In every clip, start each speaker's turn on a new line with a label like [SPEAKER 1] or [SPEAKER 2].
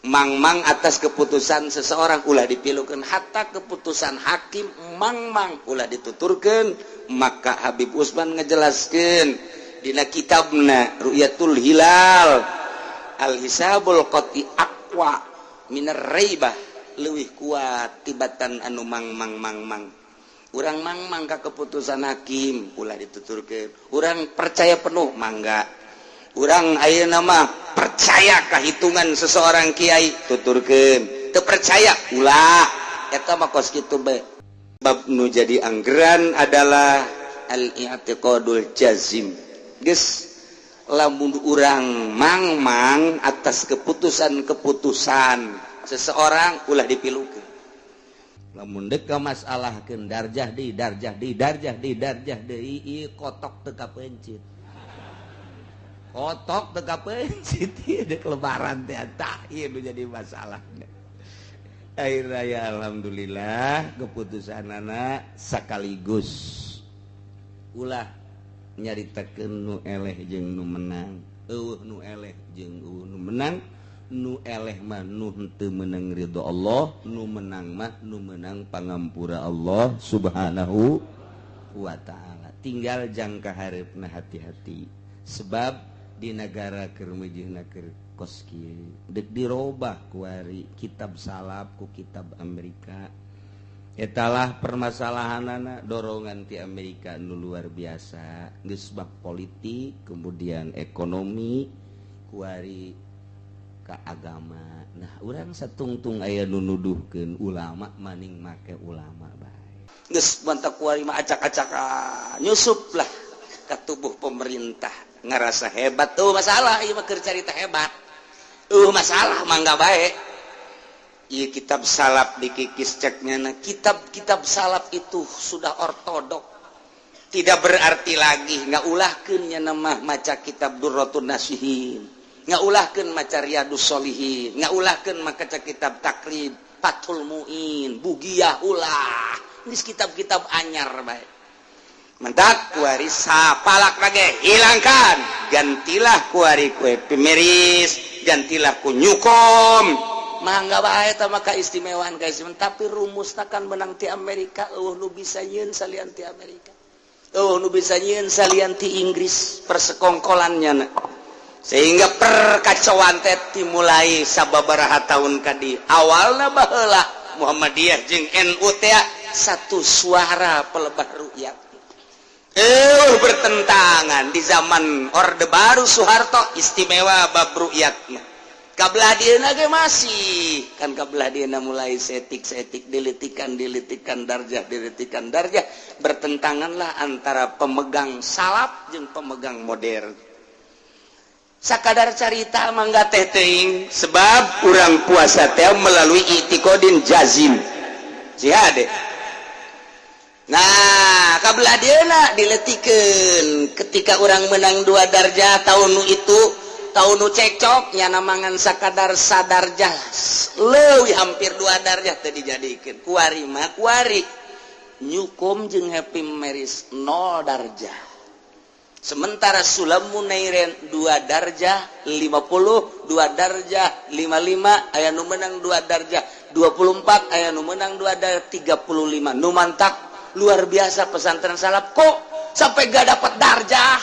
[SPEAKER 1] Mangmang atas keputusan seseorang ulah dipilukan, hatta keputusan hakim mangmang ulah dituturkan. Maka Habib Usman ngejelaskan dina kitabna Ru'yatul Hilal, al hisabul qat'i aqwa minar raibah, leuwih kuat tibatan anu mang mang mang mang. Urang mangmang ka keputusan hakim ulah dituturkeun. Urang percaya penuh, mangga. Urang ayeuna mah percaya kehitungan seseorang kiai, tuturkeun. Teu percaya ulah. Eta mah kos kitu bae. Bab nu jadi anggeran adalah al-i'tiqadul jazim. Geus, lamun urang mangmang atas keputusan-keputusan seseorang ulah dipilukeun. Lamun dek masalahkeun darjah di darjah di darjah di darjah deui, ieu kotok teu kapencit, kotok teu kapencit. Ieu dek lebaran teh, tah ieu nu jadi masalah. Akhir raya, alhamdulillah keputusan anak sekaligus ulah nyaritakeun nu eleh jeung nu menang. Euweuh nu eleh jeung euweuh nu menang. Nu eleh mah nu henteu meunang ridho Allah, nu menang mah nu menang pangampura Allah Subhanahu wa Ta'ala. Tinggal jangka hareup. Nah, hati-hati, sebab di negara keur meujeuhna keur kos kieu, dek dirobah kuari kitab salaf ku kitab Amerika. Etalah permasalahanana, dorongan ti Amerika nu luar biasa. Geus bab politik, kemudian ekonomi, kuari ka agama. Nah, urang satungtung aya nu nuduhkeun ulama maning make ulama bae. Geus mantak kuari mah acak-acak nyusup lah ke tubuh pemerintah, ngerasa hebat tuh. Masalah ieu mah keur carita hebat, masalah mangga bae. Ieu kitab salaf dikikis, ceknya. Nah, kitab-kitab salaf itu sudah ortodok, tidak berarti lagi. Nggak ulahkeun nya nama maca kitab Durratun Nasihin, nggak ulahkeun maca Riyadus Solihin, nggak ulahkeun maca kitab Takrib, Fathul Muin, Bugiyah, ulah. Ini kitab-kitab anyar bae. Mentak kuari sapalak lagi hilangkan, gantilah kuari ku Happy Meris, gantilah ku Newcom, mangga bae. Eta mah keistimewaan keistimewaan, tapi rumusna kan menang ti Amerika. Euweuh nu bisa nyieun salian ti Amerika, euweuh nu bisa nyieun salian ti Inggris persekongkolannya. Na, sehingga perkacauan teh dimulai sababaraha tahun kadi. Awalna baheula Muhammadiyah jeung NU teh satu suara pelebah rukyat, bertentangan. Di zaman Orde Baru, Soeharto istimewa bab rukyatna. Kabelah dieuna ge masih kan, kabelah dieuna mulai setik-setik, dilitikan dilitikan darjah, dilitikan darjah. Bertentanganlah antara pemegang salaf jeung pemegang modern. Sakadar carita, mangga teh teuing, sebab urang puasa teh melalui i'tiqodin jazim jihad. Nah, kabelah dieuna diletikeun ketika orang menang dua darjah tahun nu itu, tahun nu cekcok nyana mangan sakadar sadarjah leuwih hampir dua darjah teh dijadikeun. Kuari mah kuari Newcom jeung Happy Meris 0 darjah, sementara Sulamun Nairen dua darjah 50, dua darjah 55, aya nu menang dua darjah 24, aya nu menang dua darjah 35. Nu mantak luar biasa, pesantren salaf kok sampai gak dapat darjah,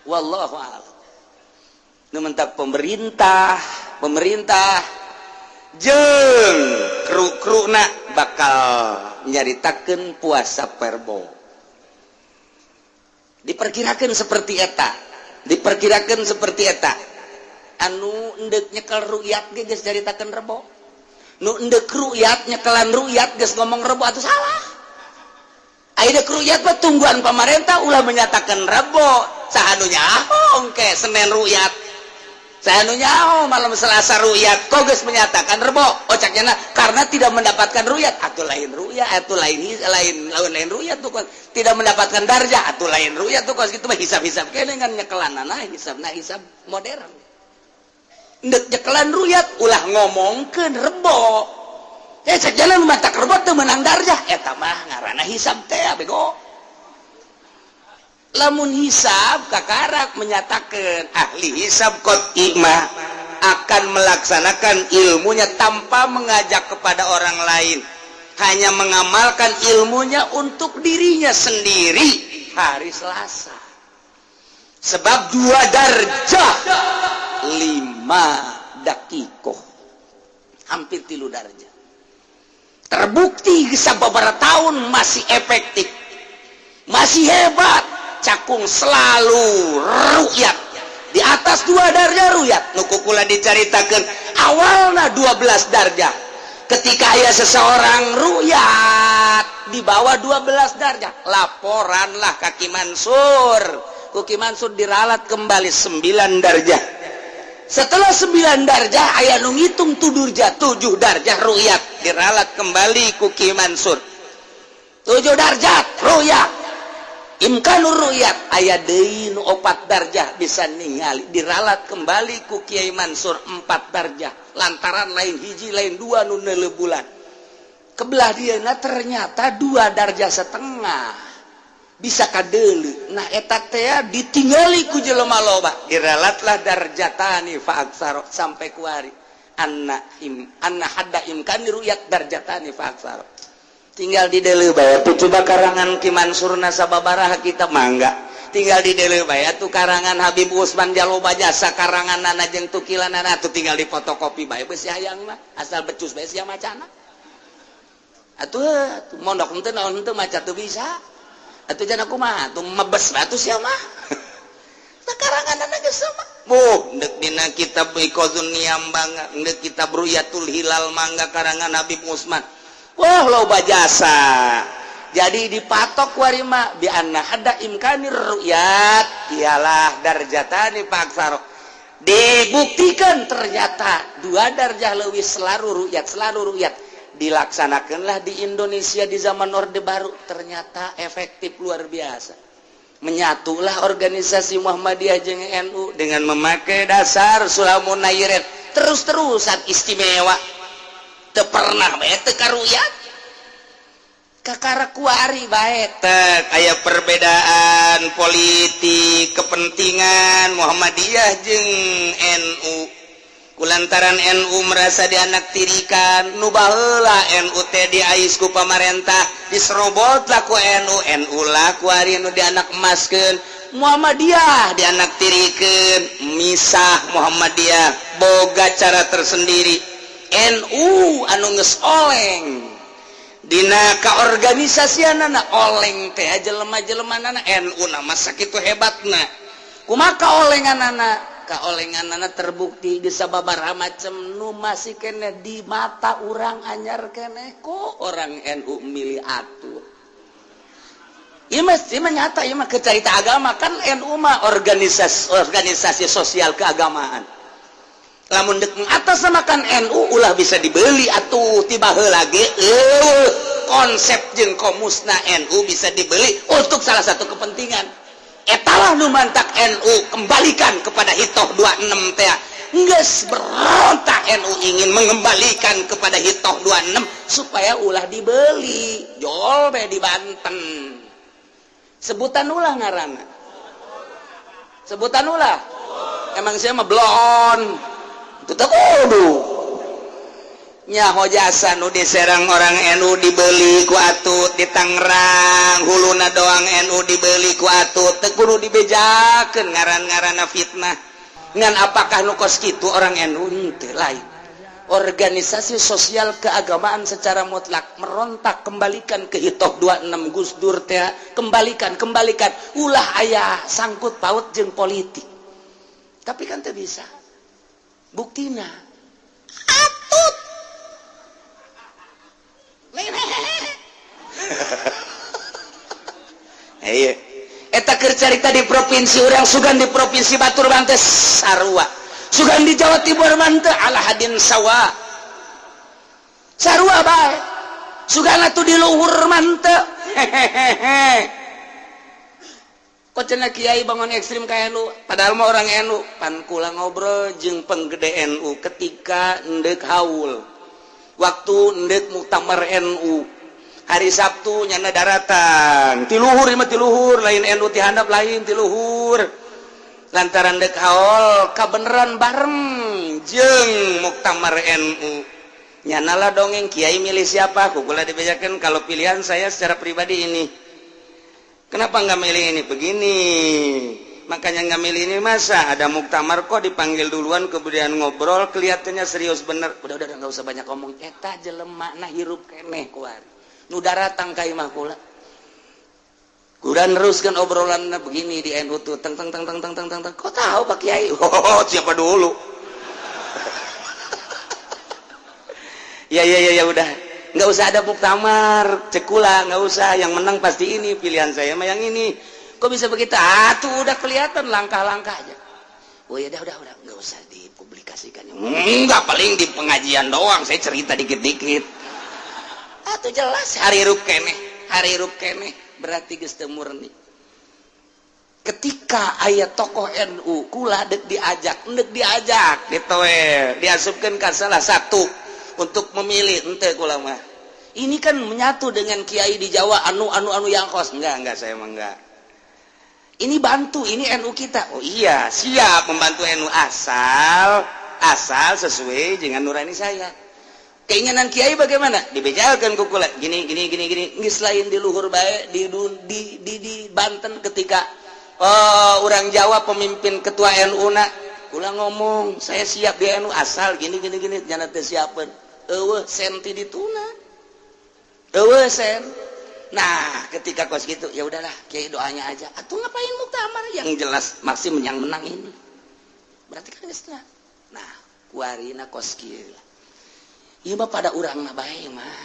[SPEAKER 1] wallahu a'lam. Nu mentak pemerintah pemerintah jeng kru-kruna bakal nyaritakeun puasa perbo. Diperkirakan seperti eta, diperkirakan seperti eta. Anu endek nyekel rukyat ge geus caritakeun rebo, nu endek rukyat nyekelan rukyat geus ngomong rebo atau salah. Ayeuna rukyat mah tungguan pemerintah ulah menyatakan rebo. Saha nu nyaho engke Senin rukyat, saha nu nyaho malam Selasa rukyat, kok geus menyatakan rebo? Oh, caknya karena tidak mendapatkan rukyat atau lain rukyat atau lain lain lain lain rukyat tuh, tidak mendapatkan darjah atau lain rukyat tuh. Kos gitu mah hisab-hisab kene kan nyekelan. Nah, hisab, nah, hisab modern. Ndek nyekelan rukyat ulah ngomongkeun rebo. Eh, cek jalan mata rebo teu menang darjah, eta mah ngaranna hisab teh bego. Lamun hisab kakarak menyatakan ahli hisab qot'i mah. akan melaksanakan ilmunya tanpa mengajak kepada orang lain, hanya mengamalkan ilmunya untuk dirinya sendiri hari Selasa, sebab 2 darjah 5 dakikoh, hampir 3 darjah. Terbukti beberapa tahun masih efektif, masih hebat. Cakung selalu rukyat di atas 2 darjah. Rukyat nu ku kula diceritakan awalnya 12 darjah. Ketika aya seseorang rukyat di bawah 12 darjah, laporanlah ka Ki Mansur. Ku Ki Mansur diralat kembali 9 darjah. Setelah 9 darjah, aya nu ngitung tudurja 7 darjah rukyat, diralat kembali ku Ki Mansur 7 darjah rukyat. Imkanur rukyat, aya deui nu 4 darjah bisa ningali, diralat kembali ku Kiai Mansur 4 darjah, lantaran lain hiji lain dua nu neuleu bulan. Kebelah dia ternyata 2 darjah setengah bisa kadeuleu. Nah, eta teh ditinggali ku jelema loba, diralatlah darjatani fa aksaro, sampai kuari anna im anna hadda imkani ru'yat darjatani fa aksaro. Tinggal di deuleu bae tuh, coba karangan Ki Mansurna sababaraha kitab, mangga tinggal di deuleu bae tuh. Karangan Habib Usman jaloba jasa, karangan nana jeung tukilanana tuh tinggal di fotokopi bae. Beusi hayang mah asal becus bae sia macana atuh. Mondok henteu, naon henteu, maca teu bisa atuh, jangan kumaha tuh, mebes batu sia mah. Karangan geus sama. Buh, ndek dina kitab Iqazun Niyam mangga, ndek kitab Ruyatul Hilal mangga, karangan Habib Usman. Wah, loba jasa. Jadi dipatok warima bi anna hadda imkanir ru'yat ialah darjatani fa aksaro. Dibuktikan ternyata 2 darjah lebih selalu ru'yat, selalu ru'yat. Dilaksanakanlah di Indonesia di zaman Orde Baru, ternyata efektif luar biasa. Menyatulah organisasi Muhammadiyah jeung NU dengan memakai dasar Sulamun Nairen, terus-terusan istimewa, teu pernah bae teu karuyat. Kakara kuari bae tek aya perbedaan politik kepentingan Muhammadiyah jeung NU, kulantaran NU merasa dianaktirikan. Nu baheula NU teh diais ku pamarentah, diserobot lah ku NU. NU lah kuari nu dianak emaskeun, Muhammadiyah dianaktirikeun. Misah Muhammadiyah boga cara tersendiri. NU anu geus oleng dina kaorganisasianana, oleng teh jelema-jelema nana NU nama sakitu hebatna. Kumaha kaolenganana? Kaolenganana terbukti di sababaraha macam nu masih kene di mata urang anyar kene kok orang NU milih atuh. Ieu mah, ieu mah nyata, ieu mah kecarita agama kan. NU mah organisasi organisasi sosial keagamaan. Lamun dek mengatasnamakan NU ulah bisa dibeli atuh. Tiba heula ge eueuh konsep jeung komusna NU bisa dibeli untuk salah satu kepentingan. Etalah nu mantak NU kembalikan kepada hitoh 26 teh. Geus berontak, NU ingin mengembalikan kepada hitoh 26 supaya ulah dibeli. Jol be di Banten, sebutan ulah ngaranna, sebutan ulah. Emang saya mah blon itu teh kudu nyaho jasa nu diserang orang NU dibeli ku Atut di Tangerang, huluna doang NU dibeli ku Atut. Teu kudu dibejakeun ngaran-ngaranna fitnah. Ngan apakah nu kos kitu orang NU? Henteu, lain. Organisasi sosial keagamaan secara mutlak merontak, kembalikan ke hitoh 26 Gus Dur teh, kembalikan, kembalikan, ulah aya sangkut paut jeung politik. Tapi kan teu bisa, buktina Atut lain. Iya, eta keur carita di provinsi urang. Sugan di provinsi batur mah teu sarua, sugan di Jawa Timur mah teu ala hadin sawa, sarua bae. Sugan atuh di luhur mah teu. Hehehe, kok cenah kiai bangun ekstrim kayak NU, padahal mah orang NU. Pan kula ngobrol jeung penggede NU ketika ndek haul, waktu ndek muktamar NU hari Sabtu, nyana daratan ti luhur mah, ti luhur, lain NU ti handap, lain, ti luhur, lantaran dek haul kabeneran bareng. dongeng jeung Muktamar NU nyana lah dongeng. Kiai milih siapa? Ku kula dibejakan, kalau pilihan saya secara pribadi ini. Kenapa nggak milih ini? Begini, makanya nggak milih ini. Masa ada muktamar kok dipanggil duluan, kemudian ngobrol, kelihatannya serius bener. Udah, nggak usah banyak ngomong. Eta jelema nah hirup keneh kuari nu daratang ka imah kula. Kuda neruskan obrolan begini, di NU tuh teng teng teng teng teng teng teng teng. Kok tahu, Pak Kiai? Oh, siapa dulu? Ya ya ya ya, udah, nggak usah ada muktamar, cek kula, nggak usah. Yang menang pasti ini, pilihan saya mah yang ini. Kok bisa begitu? Ah, tuh udah kelihatan langkah-langkahnya. Oh ya udah, nggak usah dipublikasikan. Enggak, paling di pengajian doang saya cerita dikit-dikit. Ah, tuh jelas hirup keneh, hirup keneh. Berarti geus teu murni. Ketika aya tokoh NU, kula dek diajak, dek diajak gitu we, diasupkeun ka salah satu untuk memilih, ente kula mah. Ini kan menyatu dengan kiai di Jawa, anu anu anu yang kos. Enggak, saya mah enggak. Ini bantu, ini NU kita. Oh iya, siap membantu NU, asal asal sesuai dengan nurani saya. Keinginan kiai bagaimana? Dibejakan ku kula gini gini gini gini. Geus lain di luhur bae, di Banten ketika, oh, orang Jawa pemimpin ketua NU na, kula ngomong saya siap di NU asal gini gini gini. Nyana teh siapeun, eueuh senti dituna, eueuh sen. Nah, ketika kos gitu, ya udahlah, kiai doanya aja. Atau ngapain muktamar? Yang jelas maksim yang menang ini. Berarti kan geus. Nah, kuarina kos kieu. Ieu mah pada urangna bae mah.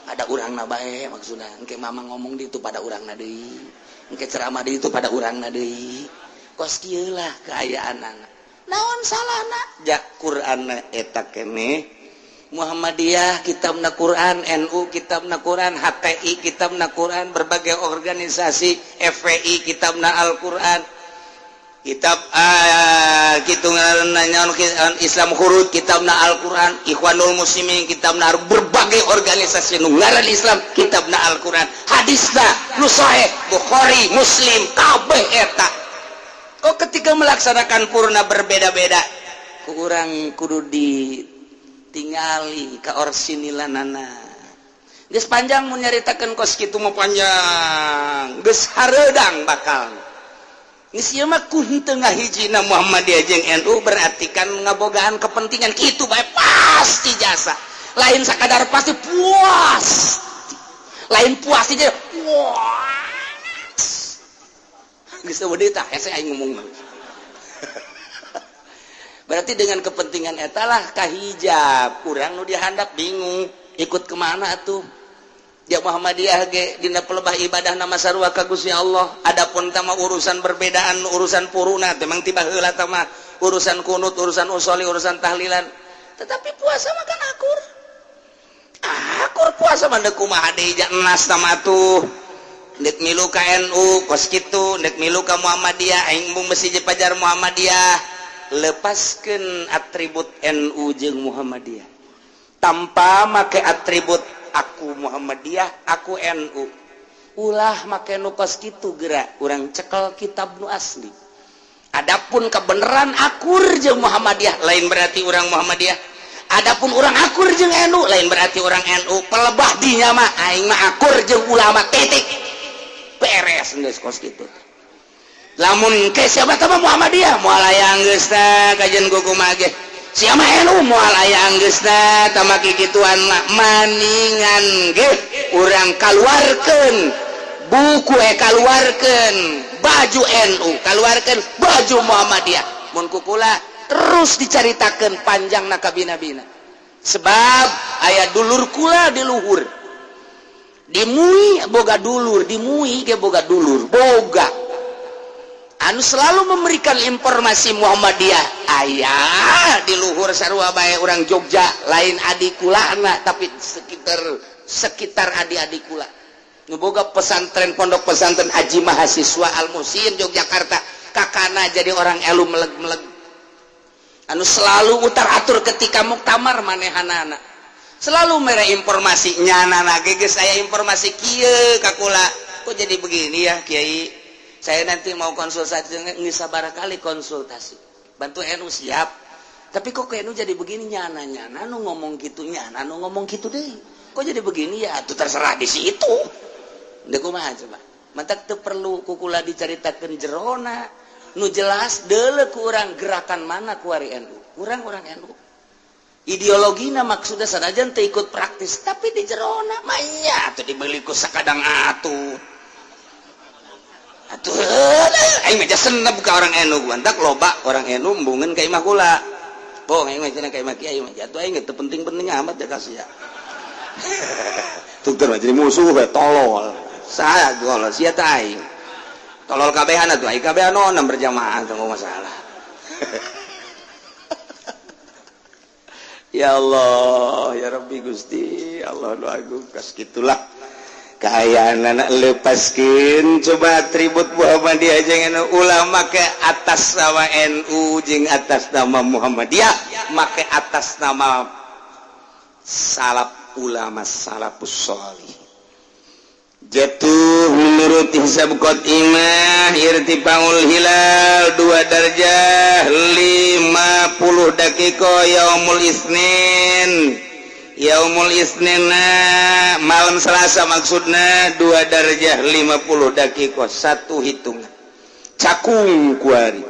[SPEAKER 1] Pada urangna bae maksudna. Engke mama ngomong di itu pada urangna deui. Engke ceramah di itu pada urangna deui. Kos kieu lah kaayaanana. Naon salahna? Ja Qur'an eta keneh. Muhammadiyah kitabna Quran, NU kitabna Quran, HTI kitabna Quran, berbagai organisasi, FPI kitabna Al-Quran, kitab gitu Islam Hurud kitabna Al-Quran, Ikhwanul Muslimin kitabna, berbagai organisasi nu ngaran Islam kitabna Al-Quran, hadisna nu sahih Bukhari Muslim kabeh eta. Kok ketika melaksanakan purna berbeda-beda? Kurang kudu di tingali ka orsinilanana. Geus panjang mun nyaritakeun kos kitu mah, panjang, geus hareudang bakal. Geus ieu mah ku henteu ngahijina Muhammadiyah jeung NU berarti kan ngabogaan kepentingan kitu bae. Pasti jasa lain sakadar pasti puas, lain puas aja, puas. Geus eueuh deui tah hese aing ngomong. Berarti dengan kepentingan etalah kahijab kurang nu dihandap, bingung ikut kemana tuh. Ya Muhammadiyah ge dina pelebah ibadah nama sarua ka Gusti Allah. Adapun tama urusan perbedaan urusan puruna memang tiba heula tama urusan kunut, urusan usoli, urusan tahlilan. Tetapi puasa mah kan akur akur. Puasa mah deuk kumaha deui, nas tama tuh. Nek milu ka NU kos kitu, nek milu ka Muhammadiyah, aing embung besi pajar Muhammadiyah. Lepaskan atribut NU jeung Muhammadiyah tanpa make atribut aku Muhammadiyah, aku NU. Ulah make nu kos kitu. Gerak urang cekel kitab nu asli. Adapun kebenaran akur jeung Muhammadiyah lain berarti orang Muhammadiyah. Adapun orang akur jeung NU lain berarti orang NU. Pelebah dinya mah aing mah akur jeung ulama, titik, beres. Geus kos kitu. Lamun ke siapa teh Muhammadiyah moal aya geusna kajian kumaha ge, siapa NU moal aya geusna tama kikituan mah. Maningan ge urang kaluarkeun buku, kaluarkeun baju NU, kaluarkeun baju Muhammadiyah. Mun kukula terus dicaritakeun panjang na kabina-bina, sebab aya dulur kula di luhur di MUI, boga dulur di MUI ge, boga dulur, boga anu selalu memberikan informasi Muhammadiyah. Ayah di luhur sarua bae orang Jogja, lain adik kula tapi sekitar sekitar adik-adik kula nu boga pesantren, pondok pesantren Aji Mahasiswa Al Musin Yogyakarta. Kakana jadi orang elu meleg-meleg anu selalu utar atur ketika muktamar manehanana, selalu mere informasi nyana. Geus saya informasi kieu ka kula, kok jadi begini ya, Kiai? Saya nanti mau konsultasi. Nggak sabar kali konsultasi bantu NU siap. Tapi kok kayak nu jadi begini, nyana nyana nu ngomong gitu, nyana nu ngomong gitu deh, kok jadi begini ya? Tuh terserah di situ deh, kumaha coba. Mantak teu perlu kukula dicaritakeun jerona. Nu jelas deuleu ku urang gerakan mana kuari NU. Urang orang NU. Ideologina maksudnya sanajan teu ikut praktis, tapi di jerona mah iya atuh dibeli ku sakadang atuh. Atuh aing mah senep ka orang NU, mantak loba orang NU embungeun ka imah kula. Oh, aing mah cenah ka imah kiai mah jatuh aing teu penting-penting amat ya kasih ya. Tukar mah jadi musuh we tolol. Saya tolol sia teh aing. Tolol kabehan atuh aing kabehan onam berjamaah teu masalah. Ya Allah, ya Rabbi Gusti, Allah nu agung kas kitulah. Kaayaan anak lepaskeun coba atribut Muhammadiyah jeung NU ulah make atas nama NU jeung atas nama Muhammadiyah, make atas nama salaf ulama salafus sholih. Jatuh menurut hisab Qotimah irtifaul hilal 2 darjah 50 dakiko yaumul isnin. Yaumul isnin malam Selasa maksudna 2 darjah 50 dakiko satu hitungan. Cakung kuari.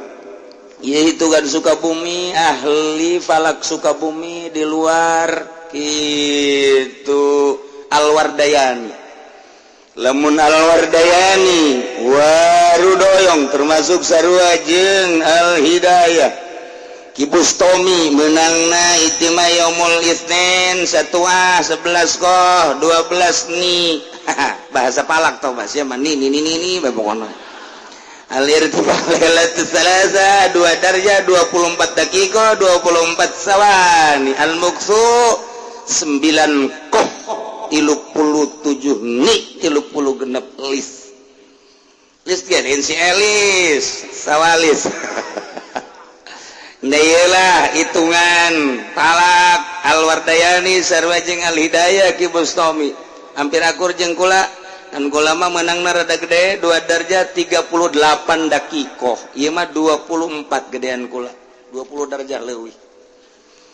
[SPEAKER 1] Ieu hitungan Sukabumi, ahli falak Sukabumi di luar kitu Alwardayani. Lamun Alwardayani Warudoyong termasuk sarua jeung Al-Hidayah. Ki Bustomi menangna itima yaumul Isnin 1 ah 11 koh 12 ni. Bahasa palak tau bahasa mah ni ni ni ni pokona. Al-irtifa lailatul salasa 2 darjah 24 dakiko 24 sawani. Al-muqsu 9 koh 37 ni 36 lis. Lis ge si Elis sawalis. Lah hitungan palak Alwardayani sarua jeung Al-Hidayah Ki Bustomi hampir akur jeung kula dan kula mah meunangna rada gede 2 darjah 38 dakikoh ieu mah 24 gedean kula 20 darjah leuwih.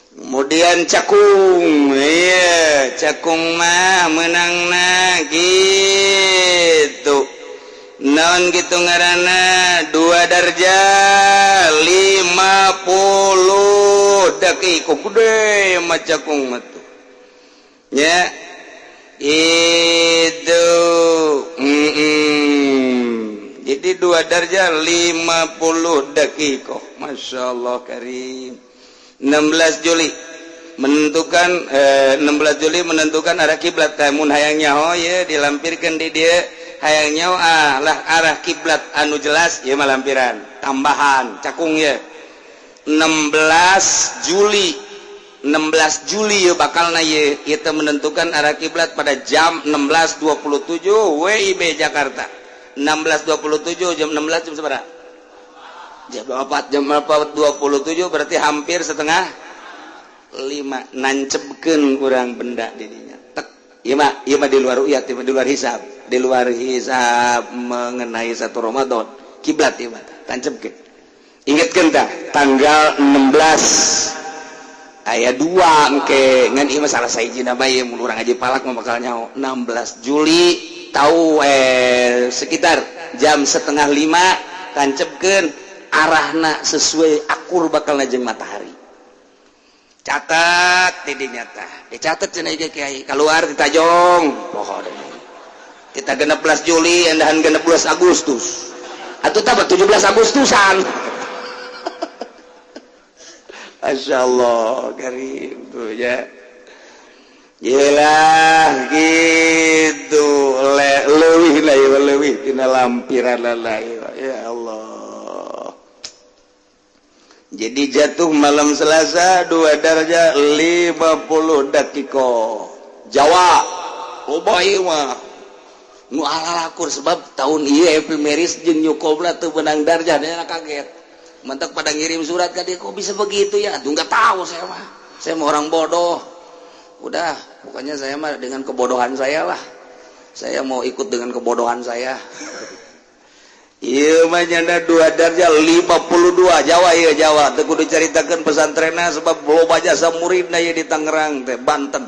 [SPEAKER 1] Kemudian cakung, iya cakung mah meunangna gitu non gitu ngaranna 2 darjah 50 dakikoh gede mah cakung mah tuh nya itu. Jadi 2 darjah 50 dakikoh. Masya Allah karim. 16 Juli menentukan 16 Juli menentukan arah kiblat. Mun hayang nyaho ye dilampirkan di dia hayang nyaho ah lah arah kiblat anu jelas ieu mah lampiran tambahan cakung ye 16 Juli 16 Juli ye bakalna ye itu menentukan arah kiblat pada jam 16.27 WIB Jakarta. 16.27 jam 16 jam seberapa? Jam 4, jam 4.27 berarti hampir setengah 5 nancepkeun kurang benda didinya. Tek ieu mah di luar uyat, ieu mah di luar hisab, di luar hisab mengenai satu Ramadan kiblat ieu mah tancepkeun. Ingetkeun tah tanggal 16 aya 2 engke ngan ieu mah salah sahijina bae mun urang ngaji palak mah bakal nyaho 16 Juli tahu sekitar jam 4:30 tancepkeun arahna sesuai akur bakal jeung matahari. Catat di dinya tah dicatat cenah ieu kiai keluar ditajong pokokna kita 16 Juli endahan 16 Agustus atuh tah 17 Agustusan. Masya Allah karim tuh ya. Yelah gitu leuwih lah ya leuwih tina lampiran lah ya Allah. Jadi jatuh malam Selasa 2 darjah 50 dakiko. Jawa loba ieu mah nu alalakur sebab tahun ieu epimeris jeung New Cobra teu beunang darjah dia kaget. Mentak pada ngirim surat ke dia, kok bisa begitu ya? Aduh nggak tahu saya mah. Saya mah orang bodoh. Udah, pokoknya saya mah dengan kebodohan saya lah. Saya mau ikut dengan kebodohan saya. Ieu mah nyanda 2 darjah 52 Jawa ieu Jawa teu kudu caritakeun pesantrenna sebab loba jasa muridna ieu di Tangerang teh Banten.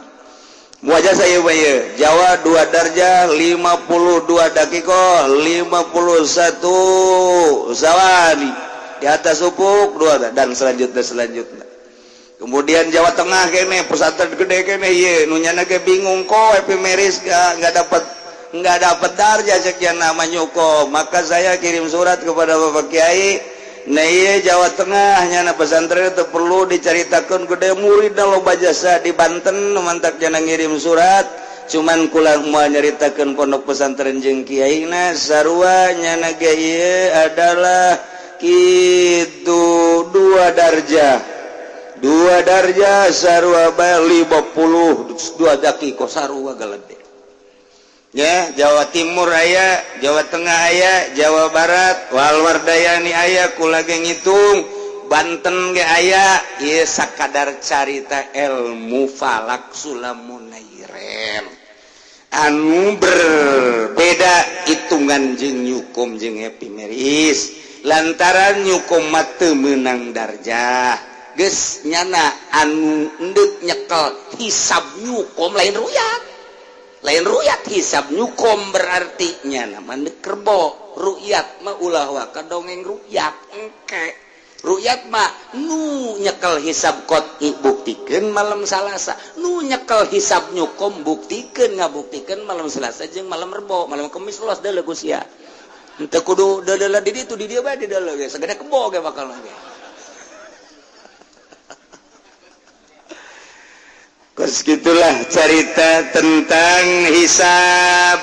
[SPEAKER 1] Moal jasa ieu mah ieu Jawa 2 darjah 52 dakiko 51 zawani di atas ufuk 2 dan selanjutnya. Kemudian Jawa Tengah kene pesantren gede kene ieu nu nyana ge bingung kok epimeris enggak dapat darjah sekian nama nyuko, maka saya kirim surat kepada Bapak Kiai. Nah iya Jawa Tengah nyana pesantren itu perlu diceritakan gede murid dan loba jasa di Banten mantak jana ngirim surat cuman kula mau nyeritakan pondok pesantren jeung kiai na sarua nyana ge ieu adalah kitu 2 darjah 2 darjah sarua bae 52 dakiko sarua galede. Ya, Jawa Timur aya, Jawa Tengah aya, Jawa Barat, Walwardayani aya, kula ge ngitung, Banten ge aya, ieu sakadar carita ilmu falak Sulamunairen. Anu berbeda hitungan jeung nyukum jeung epimeris, lantaran nyukum mah teu meunang darjah. Geus nyana anu endek nyekel hisab nyukum lain ruyat. Lain ruyat hisab nyukom berarti nyana mah kerbo ruyat mah ulah waka dongeng ruyat engke ruyat mah nu nyekel hisab qot'i buktikeun malam Salasa, nu nyekel hisab nyukom buktikeun ngabuktikeun malam Selasa jeung malam Rebo, malam Kemis los deuleu ku sia. Henteu kudu deuleulah di ditu di dieu bae di deuleu ge sagede kebo ge bakal ge. Terus gitulah cerita tentang hisab.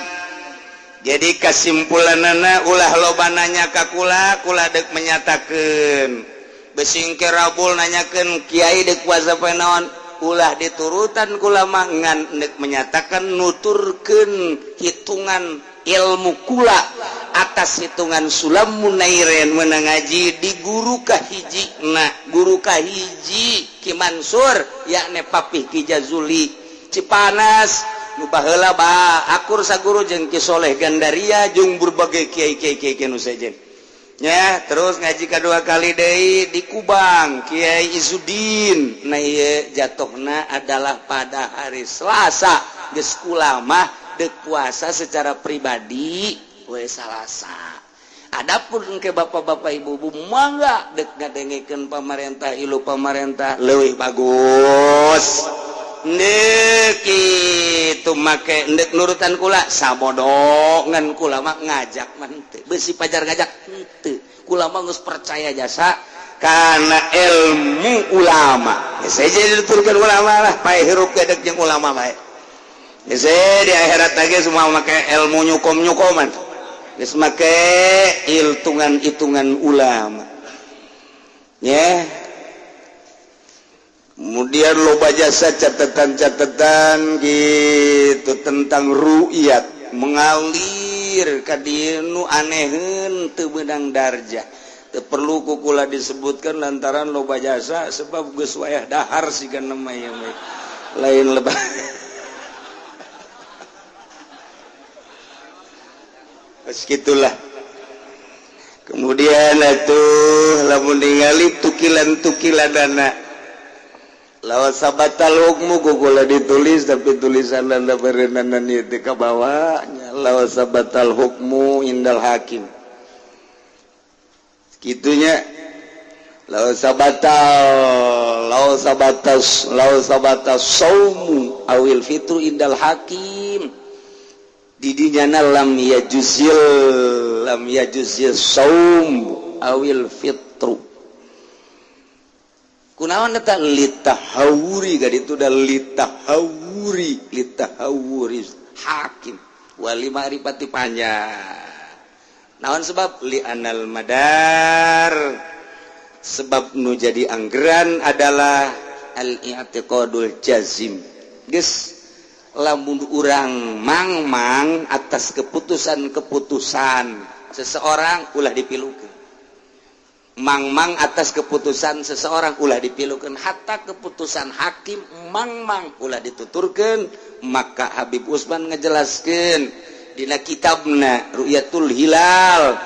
[SPEAKER 1] Jadi kesimpulanana ulah loba nanya ka kula, kula dek menyatakeun. Besingke rabul nanyakeun kiai dek puasa poe naon, ulah diturutan kula mah ngan dek menyatakan nuturkeun hitungan ilmu kula atas hitungan Sulam Munairen menang ngaji di guru kahiji na guru kahiji Ki Mansur yakni Papih Ki Jazuli Cipanas nu baheula ba akur saguru jeung Ki Soleh Gandaria jeung berbagai kiai-kiai kiai nu sejen nya. Terus ngaji kedua kali deui di Kubang Kiai Izudin. Nah ieu jatuhna adalah pada hari Selasa geus kula mah dek puasa secara pribadi we Salasa. Adapun ke bapak-bapak ibu-ibu mangga dek ngadengekeun pamarentah ilu pamarentah leuwih bagus. Ndek kitu make ndek nurutan kula sabodo ngan kula mah ngajak mah henteu beusi pajar ngajak henteu kula mah geus percaya jasa karena ilmu ulama. Ya saya jadi diturunkan ulama lah pae hirup ge dek jeung ulama bae. Ya saya di akhirat lagi semua make ilmu nyukom-nyukoman. Geus make hitungan-hitungan ulama. Ya. Kemudian loba jasa catatan-catatan gitu tentang ru'yat mengalir ka dieu nu aneheun teu meunang darjah. Teu perlu ku kula disebutkan lantaran loba jasa sebab geus wayah dahar siga nama ieu mah. Lain lebah. Segitulah. Kemudian atuh lamun ningali tukilan-tukilanana lawan sabatal hukmu kukula ditulis tapi tulisan anda berenanan itu ke bawahnya lawan sabatal hukmu indal hakim gitunya lawan sabatal lawan sabatas lawan sabatas saumu awil fitru indal hakim didinya lam yajuzil saum awil fitru kunaon eta litahawuri gak itu dah litahawuri litahawuri hakim wali ma'rifati panjang naon sebab li anal madar sebab nu jadi anggeran adalah al-i'tiqadul jazim geus lamun urang mangmang atas keputusan-keputusan seseorang ulah dipilukeun mangmang atas keputusan seseorang ulah dipilukeun hatta keputusan hakim mangmang ulah dituturkeun. Maka Habib Usman ngejelaskeun dina kitabna Ru'yatul Hilal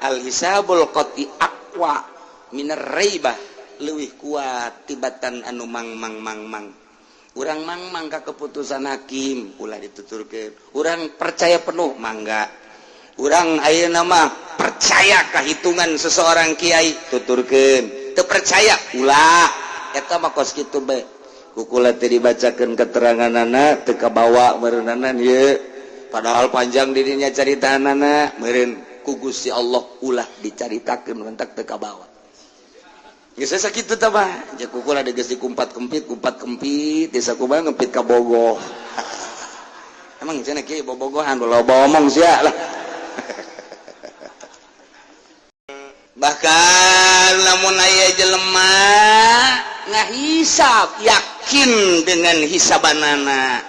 [SPEAKER 1] Al hisabul qati aqwa minar raibah, leuwih kuat tibatan anu mang mang mang mang. Urang mang mang ka keputusan hakim ulah dituturkeun. Urang percaya penuh mangga. Urang ayeuna mah percaya ka hitungan seseorang kiai, tuturkeun. Teu percaya ulah. Eta mah kos kitu bae. Ku kula teh dibacakeun keteranganana teu kabawa meureunana ieu. Padahal panjang dirinya caritanana meureun ku Gusti Allah ulah dicaritakeun mentak teu kabawa. Geus sakitu tah mah. Jeung ku kula geus dikumpat kempit, kumpat kempit, desa kumaha ngempit ka Bogoh. Emang cenah kieu bobogohan loba omong sia lah. Bahkan lamun aya jelema ngahisab yakin dengan hisabanana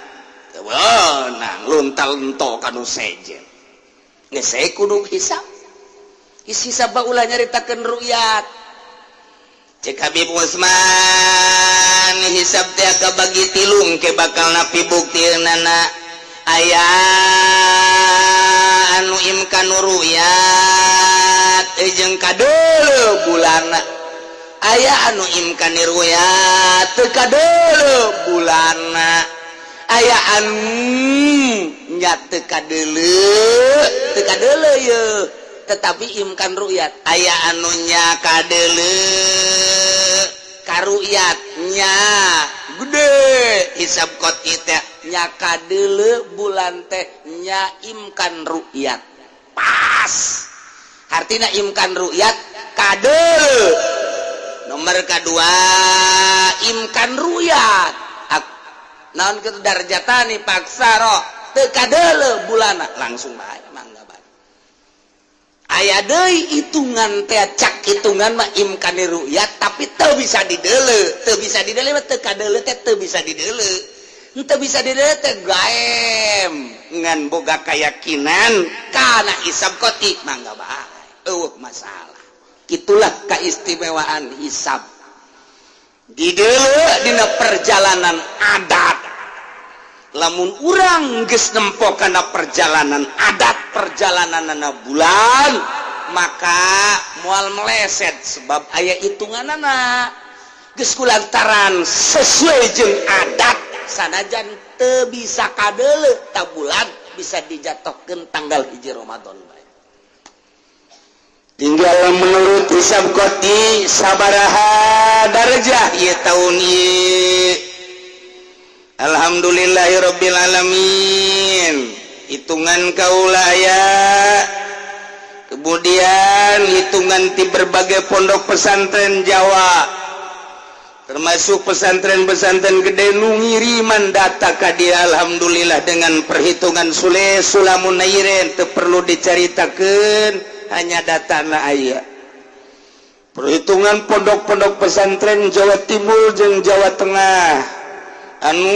[SPEAKER 1] teu meunang luntal ento kanu sejen. Geus saya kudu hisab. Hisab ulah nyaritakeun ru'yat. Cek Habib Usman hisab teh kabagi tilung ke bakal napi buktinana aya anu imkan ru'yat jeung kadeuleu bulana, aya anu imkan ru'yat teu kadeuleu bulana, aya anu nya teu kadeuleu yeuh tetapi imkan ru'yat, aya anu nya kadeuleu karu'yatnya gede hisab qot'i teh nya kadeuleu bulan teh nya imkan ru'yat pas. Artinya imkan ru'yat kadeuleu. Nomor kedua imkan ru'yat naon kitu darjatani paksaro teu kadeuleu bulana langsung bae mangga bae. Aya deui hitungan teh cak hitungan mah imkani ru'yat tapi teu bisa dideuleu, teu bisa dideuleu mah teu kadeuleu teh teu bisa dideuleu. Teu bisa dideuleu teh gaem ngan boga keyakinan kana hisab qot'i mangga bae eueuh masalah. Itulah keistimewaan hisab dideuleu dina perjalanan adat. Lamun urang geus nempo kana perjalanan adat perjalananana bulan maka moal meleset sebab aya hitunganana geus kulantaran sesuai jeung adat sanajan teu bisa kadeuleu ta bulan bisa dijatohkeun tanggal 1 Ramadan bae. Tinggal menurut hisab qot'i sabaraha darajah ieu taun ieu. Alhamdulillahirabbil alamin. Hitungan kaula aya, kemudian hitungan di berbagai pondok pesantren Jawa termasuk pesantren-pesantren gede nu ngiriman data ka dia, alhamdulillah dengan perhitungan Sule Sulamun Nairen teu perlu dicaritakeun, hanya data na aya. Perhitungan pondok-pondok pesantren Jawa Timur jeung Jawa Tengah anu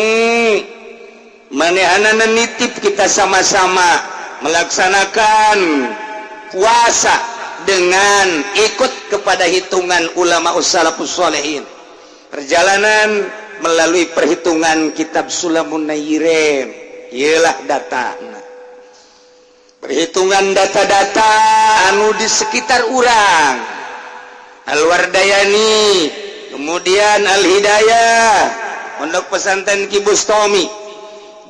[SPEAKER 1] manehanana nitip kita sama-sama melaksanakan puasa dengan ikut kepada hitungan ulama ussalafus solehin, perjalanan melalui perhitungan kitab Sulamun Nairen ialah data perhitungan data-data anu di sekitar urang Al-Wardayani, kemudian Al-Hidayah Pondok Pesantren Ki Bustomi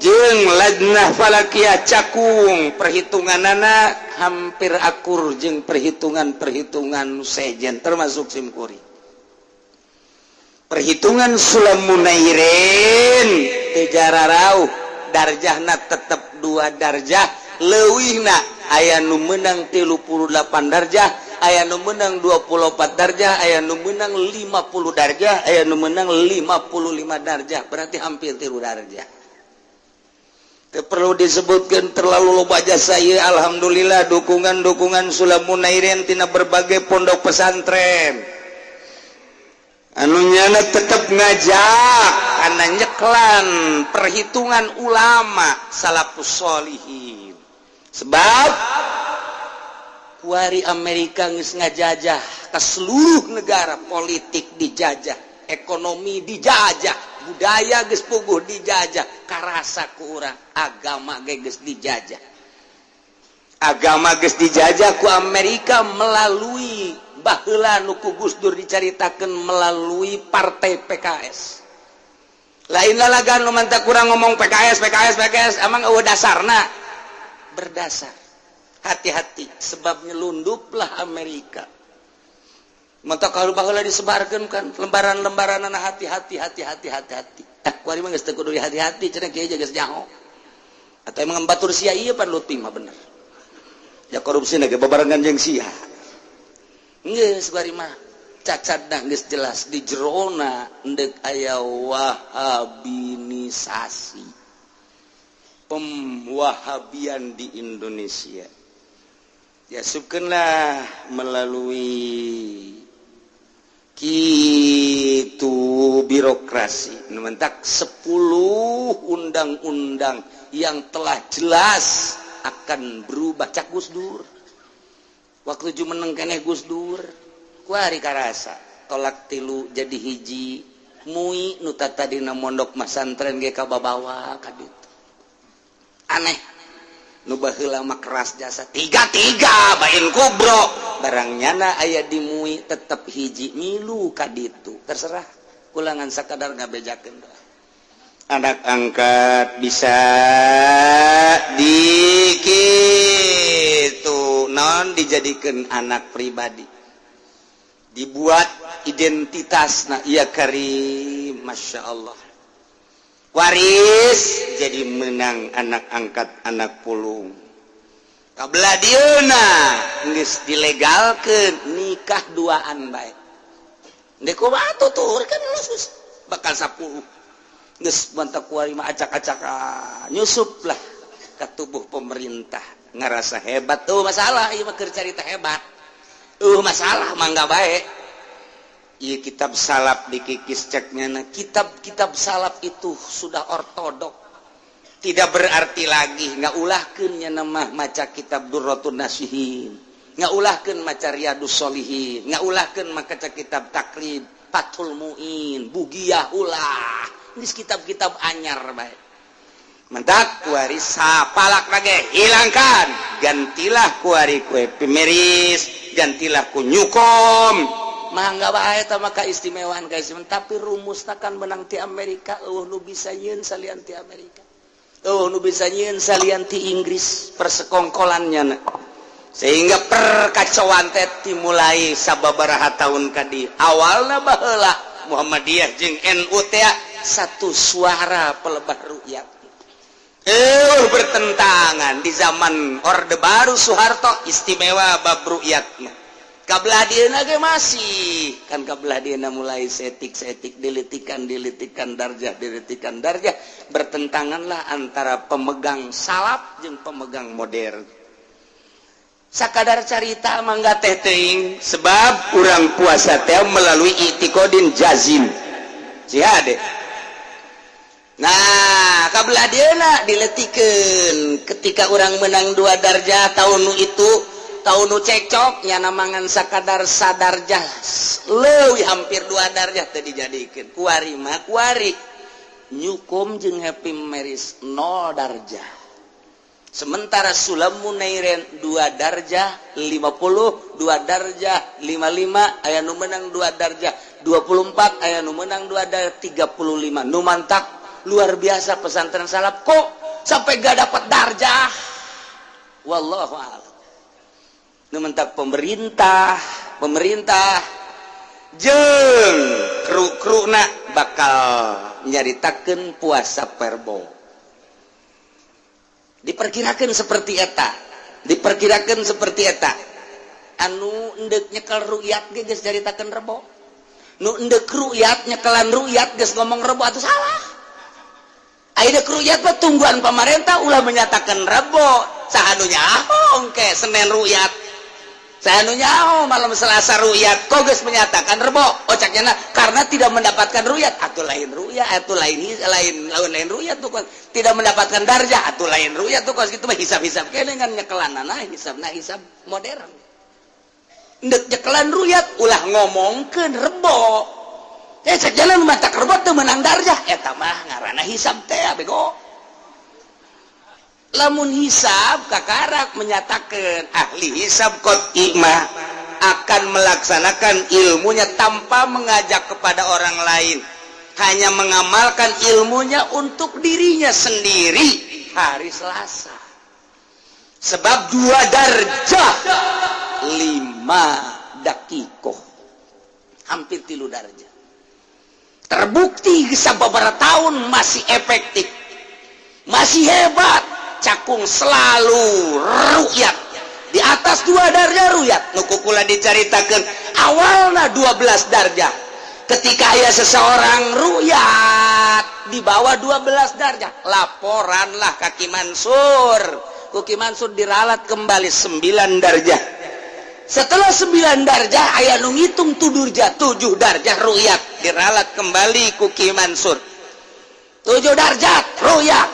[SPEAKER 1] jeung Lajnah Falakiyah Cakung, perhitunganana hampir akur jeung perhitungan-perhitungan sejen termasuk simkuri. Perhitungan Sulamunairin teu jararauh darjahna tetep 2 darjah leuwihna, aya nu menang 38 darjah, aya nu menang 24 darjah, aya nu menang 50 darjah, aya nu menang 55 darjah, berarti hampir 3 darjah. Teu perlu disebutkan terlalu loba jasa ieu, alhamdulillah dukungan-dukungan Sulamunairin tina berbagai pondok pesantren anu nyana tetep ngajak karena nyeklan perhitungan ulama salafus solihin. Sebab kuari Amerika geus ngajajah ke seluruh negara, politik dijajah, ekonomi dijajah, budaya geus puguh dijajah, karasa ku urang agama ge geus dijajah. Agama geus dijajah ku Amerika melalui baheula nu ku Gus Dur dicaritakeun melalui partai PKS. Lain lalagan nu mantak kurang ngomong PKS, PKS, PKS, emang eueuh dasarna? Berdasar. Hati-hati, sebab nyelunduplah Amerika. Mata kalau baheula disebarkeun kan lembaran-lembaran, hati-hati, hati-hati, hati-hati. Eh, kuari mah geus teu kudu hati-hati cenah, kieu geus nyaho. Atau emang batur sia ieu pan Lutfi mah bener. Ya korupsi ge babarengan jeung sia. Geus kuari mah cacatna geus jelas di jerona, endek aya wahabinisasi. Pemwahabian di Indonesia. Ya subkeunlah melalui kitu birokrasi. Mentak 10 undang-undang yang telah jelas akan berubah, cak Gus Dur waktu jumeneng keneh. Gus Dur kuari karasa tolak tilu jadi hiji MUI, nu tadina mondok masantren ge kababawa ka ditu. Aneh, nu baheula mah keras jasa tiga tiga bain kubro, barang nyana aya di MUI tetep hiji, milu ka ditu. Terserah kulangan sakadar ngabejakeun. Anak angkat bisa dikitu non dijadikan anak pribadi, dibuat identitas. Nah iya karim, Masya Allah, waris jadi menang anak angkat, anak pulung. Kabelah dieuna geus dilegalkeun nikah duaan bae. Ndek kumaha tutur kan geus bakal 10 geus bantak kuari mah acak-acakan, nyusup lah ke tubuh pemerintah, ngerasa hebat tuh. Masalah ieu mah keur carita hebat, masalah mangga bae. Ieu kitab salaf dikikis, ceknya. Nah, kitab-kitab salaf itu sudah ortodok, tidak berarti lagi. Nggak ulahkeun nya nama maca kitab Durratun Nasihin, nggak ulahkeun maca Riyadus Solihin, nggak ulahkeun maca kitab Takrib, Fathul Muin, Bugiyah, ulah. Ini kitab-kitab anyar bae. Mentak kuari sapalak lagi hilangkan, gantilah kuari ku Happy Marriage, gantilah ku Newcom. Mangga bae eta mah keistimewaan, keistimewaan, tapi rumusna kan menang ti Amerika. Eueuh nu bisa nyieun salian ti Amerika, eueuh nu bisa nyieun salian ti Inggris persekongkolannya, sehingga perkacauan teh dimulai sababaraha tahun kadi. Awalna baheula Muhammadiyah jeung NU teh satu suara pelebah rukyat, bertentangan di zaman Orde Baru Soeharto, istimewa bab rukyatna. Kabelah dieuna ge masih kan, kabelah dieuna mulai setik-setik dilitikan, dilitikan darjah, dilitikan darjah, bertentanganlah antara pemegang salaf jeung pemegang modern. Sakadar carita mangga teh teuing, sebab urang puasa teh melalui i'tiqodin jazim jihad. Nah, kabelah dieuna diletikeun ketika orang menang dua darjah tahun nu itu, tahun nu cekcok nyana mangan sakadar sadarjah leuwih hampir dua darjah teh dijadikeun. Kuari mah kuari Newcom jeung Happy Marriage 0 darjah, sementara Sulamun Nairen dua darjah 50, dua darjah 55, aya nu menang dua darjah 24, aya nu menang dua darjah 35. Nu mantak luar biasa pesantren salaf kok sampai gak dapat darjah, wallahu a'lam. Nu mentak pemerintah, pemerintah jeung kru-kruna bakal nyaritakeun puasa perbo, diperkirakan seperti eta, diperkirakan seperti eta. Anu endek nyekel rukyat ge geus nyaritakeun rebo, nu endek rukyat nyekelan rukyat geus ngomong rebo atau salah. Ayeuna rukyat mah tungguan pemerintah ulah menyatakan rebo. Saha nu nyaho engke Senin rukyat, saha nu nyaho malam Selasa rukyat, kok geus menyatakan rebo? Oh, caknya karena tidak mendapatkan rukyat atau lain rukyat atau lain lain lain lain rukyat tuh kan tidak mendapatkan darjah atau lain rukyat tuh. Kos gitu mah hisab-hisab kene kan nyekelan, hisab, nah hisab modern. Ndek nyekelan rukyat ulah ngomongkeun rebo. Eh, cek jalan mata rebo teu menang darjah, eta mah ngaranna hisab teh bego. Lamun hisab kakarak menyatakan ahli hisab qot'i mah akan melaksanakan ilmunya tanpa mengajak kepada orang lain, hanya mengamalkan ilmunya untuk dirinya sendiri hari Selasa, sebab 2 darjah 5 dakikoh, hampir 3 darjah. Terbukti bisa beberapa tahun masih efektif, masih hebat. Cakung selalu rukyat di atas 2 darjah. Ruyat nu ku kula dicaritakan awalnya 12 darjah. Ketika aya seseorang ruyat di bawah 12 darjah, laporanlah ka Ki Mansur. Ku Ki Mansur diralat kembali 9 darjah. Setelah 9 darjah, aya nu ngitung 7 darjah, 7 darjah ruyat, diralat kembali ku Ki Mansur 7 darjah ruyat,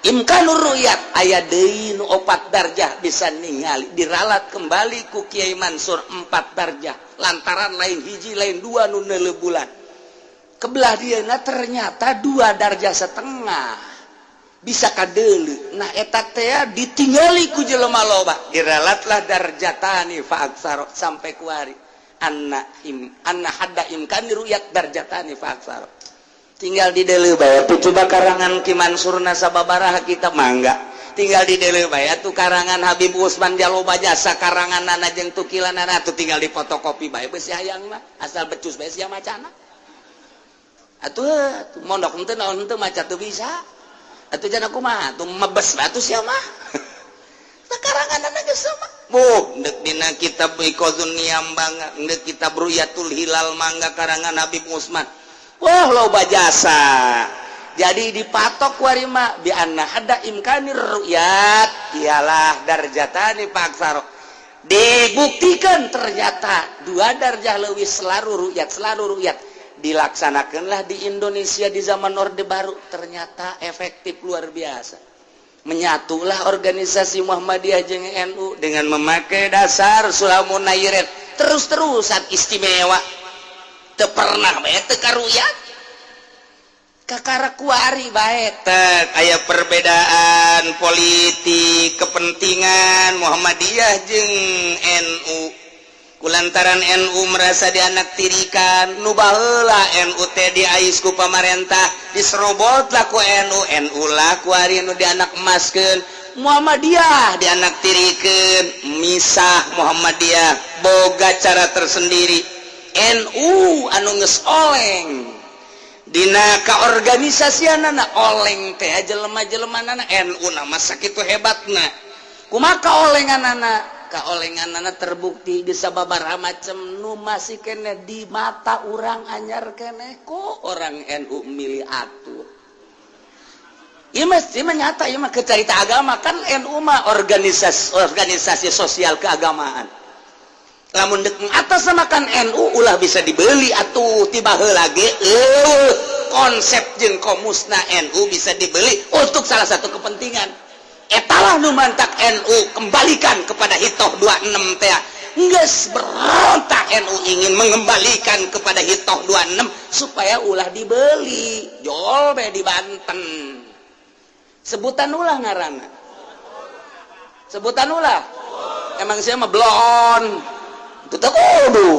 [SPEAKER 1] imkanur ruyat. Aya deui nu 4 darjah bisa ningali, diralat kembali ku Kiai Mansur 4 darjah, lantaran lain hiji lain dua nu neuleu bulan kebelah dieuna ternyata 2 darjah setengah bisa kadeuleu. Nah, eta teh ditinggali ku jelema loba, diralatlah darjatani fa aksaro, sampai kuari anna im anna hadda imkan ruyat darjatani fa aksaro. Tinggal di deuleu bae tuh. Coba karangan Ki Mansurna sababaraha kita mangga, tinggal di deuleu bae tuh. Karangan Habib Usman jaloba jasa, karangan nana jeung tukilanana tuh tinggal di fotokopi bae. Beusi hayang mah asal becus bae sia macana atuh. Mondok henteu, naon henteu, maca teu bisa atuh, jangan kumaha tuh, mebes bae atuh sia mah. Karangan geus sama. Buh, ndek dina kitab Iqazun Niyam mangga, ndek kitab Ruyatul Hilal mangga, karangan Habib Usman. Wah, loba jasa. Jadi dipatok warima bi anna ada imkanir ru'yat ialah darjatani fa aksaro. Dibuktikan ternyata 2 darjah lebih selalu ru'yat, selalu ru'yat. Dilaksanakanlah di Indonesia di zaman Orde Baru, ternyata efektif luar biasa. Menyatulah organisasi Muhammadiyah jeung NU dengan memakai dasar Sulamun Nairen, terus-terusan istimewa, teu pernah bae teu karuyat. Kakara kuari bae tek aya perbedaan politik kepentingan Muhammadiyah jeung NU, kulantaran NU merasa dianaktirikan. Nu baheula NU teh diais ku pamarentah, diserobot lah ku NU. NU lah kuari nu dianak emaskeun, Muhammadiyah dianaktirikeun. Misah Muhammadiyah boga cara tersendiri. NU anu geus oleng dina kaorganisasianana, oleng teh jelema-jelema nana NU nama sakitu hebatna. Kumaha kaolenganana? Kaolenganana terbukti di sababaraha macam nu masih kene di mata urang anyar kene, kok orang NU milih atur. Iya mesti menyata, iya mah kecarita agama kan. NU mah organisasi organisasi sosial keagamaan. Lamun dek atas samakan NU ulah bisa dibeli atuh. Tiba lagi konsep jeung komusna NU bisa dibeli untuk salah satu kepentingan. Etalah nu mantak NU kembalikan kepada hitoh 26 teh. Geus berontak NU ingin mengembalikan kepada hitoh 26 supaya ulah dibeli. Jol be di Banten, sebutan ulah ngaranna, sebutan ulah. Emang saya mah blon itu kudu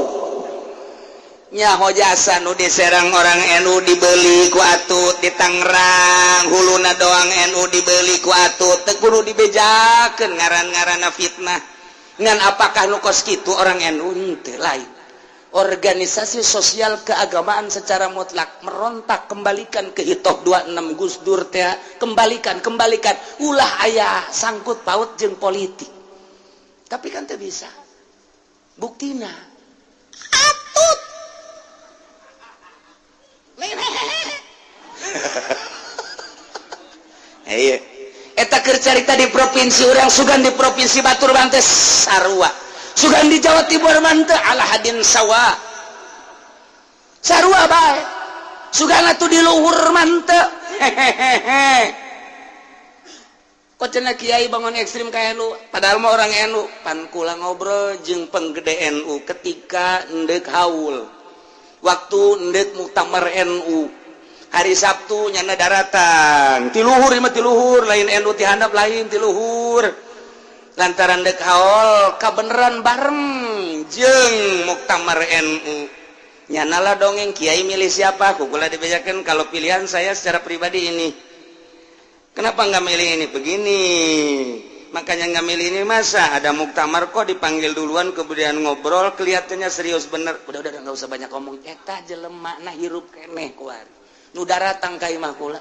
[SPEAKER 1] nyaho jasa nu diserang orang NU dibeli ku Atut di Tangerang, huluna doang NU dibeli ku Atut. Teu kudu dibejakeun ngaran-ngaranna fitnah. Ngan apakah nu kos kitu orang NU? Henteu, lain. Organisasi sosial keagamaan secara mutlak merontak, kembalikan ke hitoh 26 Gus Dur teh, kembalikan, kembalikan, ulah aya sangkut paut jeung politik. Tapi kan teu bisa, buktina Atut. Iya, eta keur carita di provinsi urang, sugan di provinsi batur mah teu sarua, sugan di Jawa Timur mah teu ala hadin sawa, sarua bae. Sugan atuh di luhur mah teu. Hehehe, kok cenah kiai bangun ekstrim kayak lu, padahal mah orang NU. Pan kula ngobrol jeung penggede NU ketika ndek haul, waktu ndek muktamar NU. Hari Sabtu nyana daratan ti luhur mah, ti luhur, lain NU ti handap, lain ti luhur, lantaran dek haul kabeneran bareng jeung Muktamar NU. Nyana lah dongeng, "Kiai milih siapa?" Ku kula dibejakan, "Kalau pilihan saya secara pribadi ini." "Kenapa nggak milih ini?" "Begini, makanya nggak milih ini. Masa ada muktamar kok dipanggil duluan, kemudian ngobrol, kelihatannya serius bener." Udah, nggak usah banyak ngomong. Eta jelema nah hirup keneh kuari nu daratang ka imah kula.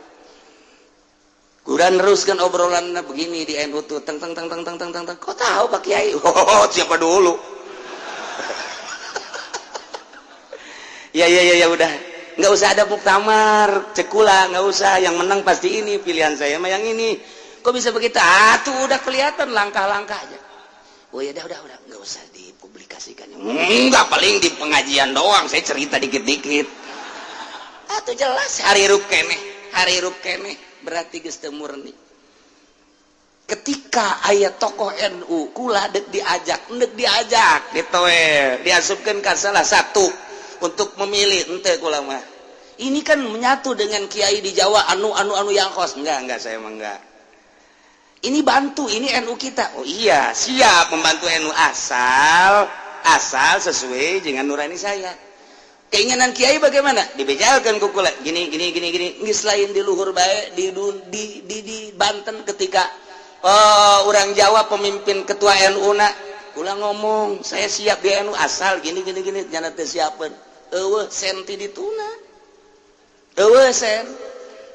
[SPEAKER 1] Kula neruskan obrolan begini, di NU tuh teng teng teng teng teng teng teng teng. "Kok tahu, Pak Kiai?" "Oh, siapa dulu?" Ya, ya, ya, ya udah, nggak usah ada muktamar, cek kula, nggak usah. Yang menang pasti ini, pilihan saya mah yang ini." "Kok bisa begitu?" "Ah, tuh udah kelihatan langkah-langkahnya." "Oh ya udah, nggak usah dipublikasikan." "Enggak, paling di pengajian doang saya cerita dikit-dikit." Ah, tuh jelas hirup keneh, hirup keneh, berarti geus teu murni. Ketika aya tokoh NU, kula dek diajak, dek diajak gitu we, diasupkeun ka salah satu untuk memilih, ente kula mah. Ini kan menyatu dengan kiai di Jawa, anu anu anu yang kos. Enggak, saya emang enggak. Ini bantu, ini NU kita. Oh iya, siap membantu NU, asal asal sesuai dengan nurani saya. "Keinginan kiai bagaimana?" Dibejalkan ku kula gini gini gini gini. Geus lain di luhur bae, di Banten ketika, oh, orang Jawa pemimpin ketua NU na, kula ngomong, "Saya siap di NU asal gini gini gini." Nyana teu siapeun, eueuh senti dituna, eueuh sen.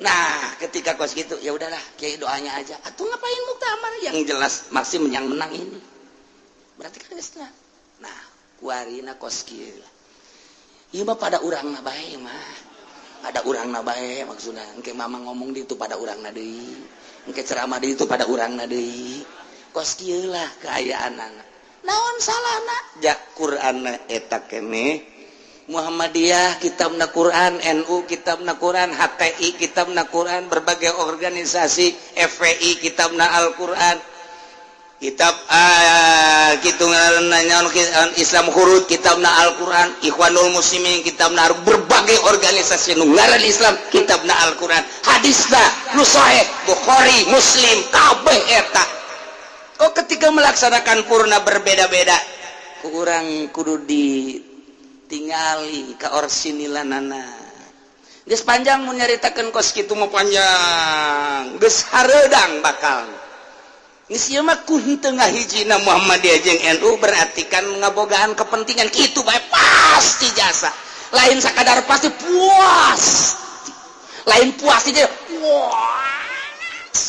[SPEAKER 1] Nah, ketika kos gitu, "Ya udahlah, kiai doanya aja." Atau ngapain muktamar, yang jelas masih yang menang ini. Berarti kan geus. Nah, kuarina kos kieu lah. Ieu mah pada urangna bae mah. Pada urangna bae maksudna. Engke mama ngomong di itu pada urangna deui. Engke ceramah di itu pada urangna deui. Kos kieu lah kaayaanana. Naon salahna? Ja Qur'an eta keneh. Muhammadiyah kitabna Quran, NU kitabna Quran, HTI kitabna Quran, berbagai organisasi, FPI kitabna Al-Quran, kitab gitu Islam Hurud kitabna Al-Quran, Ikhwanul Muslimin kitabna, berbagai organisasi nu ngaran Islam kitabna Al-Quran, hadisna nu sahih Bukhari Muslim kabeh eta. Oh, ketika melaksanakan purna berbeda-beda, kurang kudu di tingali ka orsinilanana. Geus panjang mun nyaritakeun kos kitu mah, panjang, geus hareudang bakal. Geus ieu mah ku henteu ngahijina Muhammadiyah jeung NU, berarti kan ngabogaan kepentingan kitu bae pasti jasa. Lain sakadar pasti, puas. Lain puas aja, puas.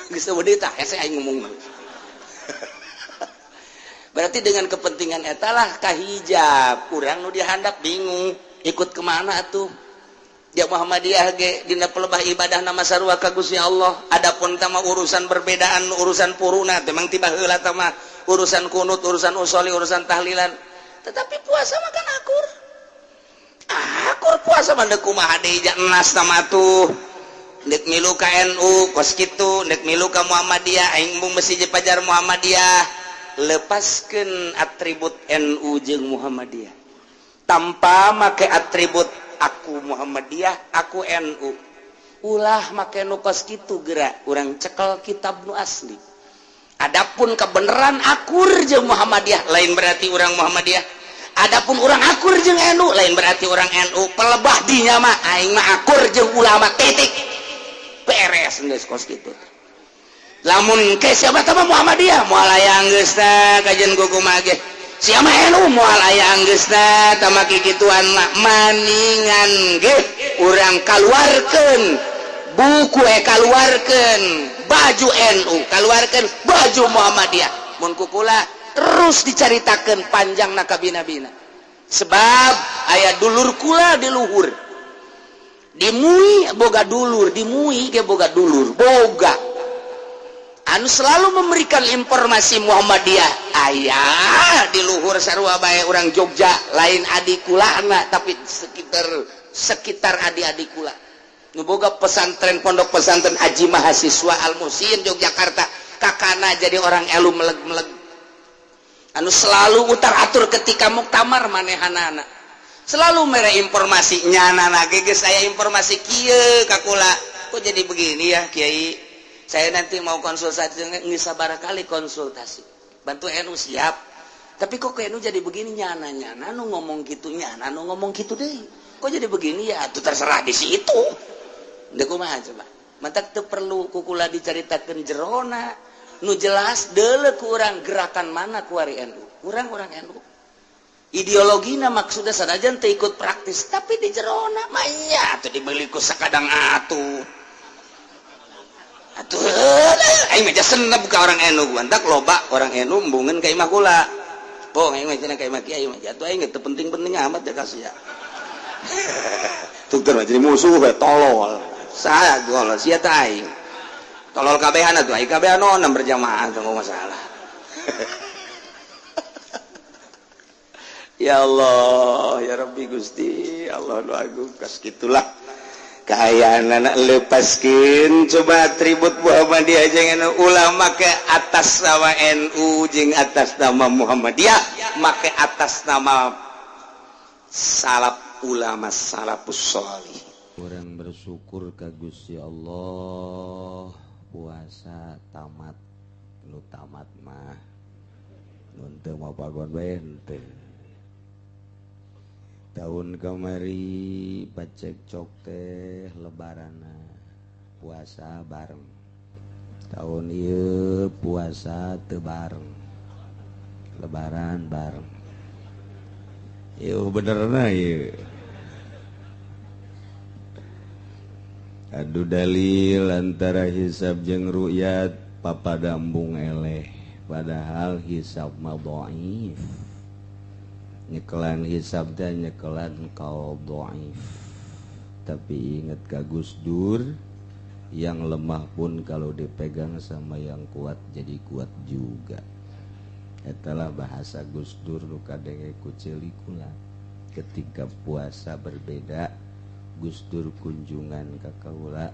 [SPEAKER 1] Geus eueuh deui tah hese aing ngomong. Berarti dengan kepentingan etalah kahijab, kurang nu dihandap, bingung ikut kemana tuh. Ya, Muhammadiyah ge dina pelebah ibadah nama sarua ka Gusti Allah. Adapun tama urusan perbedaan urusan puruna memang tiba heula tama urusan kunut, urusan usoli, urusan tahlilan. Tetapi puasa mah kan akur. Akur puasa mah, deuk kumaha deui nas sama tuh. Dek milu ka NU kos kitu, dek milu ka Muhammadiyah, aing embung mesti pajar Muhammadiyah. Lepaskan atribut NU jeung Muhammadiyah tanpa make atribut aku Muhammadiyah, aku NU. Ulah make nu kos kitu, gerak urang cekel kitab nu asli. Adapun kebenaran akur jeung Muhammadiyah lain berarti orang Muhammadiyah. Adapun orang akur jeung NU lain berarti orang NU. Pelebah dinya mah aing mah akur jeung ulama, titik, beres geus kos kitu. Lamun ke siapa tama Muhammadiyah moal aya geusna kajian kumaha ge, siapa NU moal aya geusna tama kikituan mah. Maningan ge urang kaluarkeun buku, kaluarkeun baju NU, kaluarkeun baju Muhammadiyah. Mun kukula terus dicaritakeun panjang na kabina-bina, sebab aya dulur kula di luhur, di MUI boga dulur, di MUI ge boga dulur, boga anu selalu memberikan informasi Muhammadiyah. Ayah di luhur sarua bae orang Jogja, lain adik kulana tapi sekitar sekitar adik-adik kula nu boga pesantren, pondok pesantren Aji Mahasiswa Al Muhsin Yogyakarta. Kakana jadi orang elu meleg-meleg anu selalu utar atur ketika muktamar manehanana. Selalu mere informasi nyana lagi geus saya informasi kieu ka kula. Kok jadi begini ya, Kiai? Saya nanti mau konsultasi, geus sabaraha kali konsultasi. Bantu NU siap. Tapi kok ke NU jadi begini, nyana nyana nu ngomong gitu, nyana nu ngomong gitu deh. Kok jadi begini ya? Itu terserah di situ. Ndek kumaha coba? Matak teu perlu ku kula dicaritakeun jerona. Nu jelas deuleu ku urang gerakan mana kuari NU. Urang orang NU. Ideologina maksudnya sanajan teu ikut praktis, tapi di jerona mah nya atuh dibeli ku sakadang atuh. Atuh aing mah senep ka orang NU, mantak loba orang NU embungeun ka imah kula. Oh, aing mah cenah ka imah kiai mah jatuh aing teu penting-penting amat ya kasih ya. Tuker mah jadi musuh we tolol. Saya tolol sia teh aing. Tolol kabehan atuh aing kabehan onam berjamaah teu masalah. Ya Allah, ya Rabbi Gusti, Allah nu agung kas kitulah. Kaayaan anak lepaskeun coba atribut Muhammadiyah jeung NU ulah make atas nama NU jeung atas nama Muhammadiyah, make atas nama salaf ulama salafus sholih. Urang bersyukur ka Gusti Allah, puasa tamat, nu tamat mah nu teu mau pagon bae henteu. Tahun kamari pacekcok teh lebarana puasa bareng, tahun ieu puasa teu bareng, lebaran bareng. Ieu benerna ieu. Adu dalil antara hisab jeung ru'yat papadambung eleh, padahal hisab mah dhaif. Nyekelan hisab dan nyekelan kaul dhaif. Tapi ingat ka Gus Dur, yang lemah pun kalau dipegang sama yang kuat jadi kuat juga. Etalah bahasa Gus Dur nu kadenge ku ceuli kula. Ketika puasa berbeda, Gus Dur kunjungan ka kaula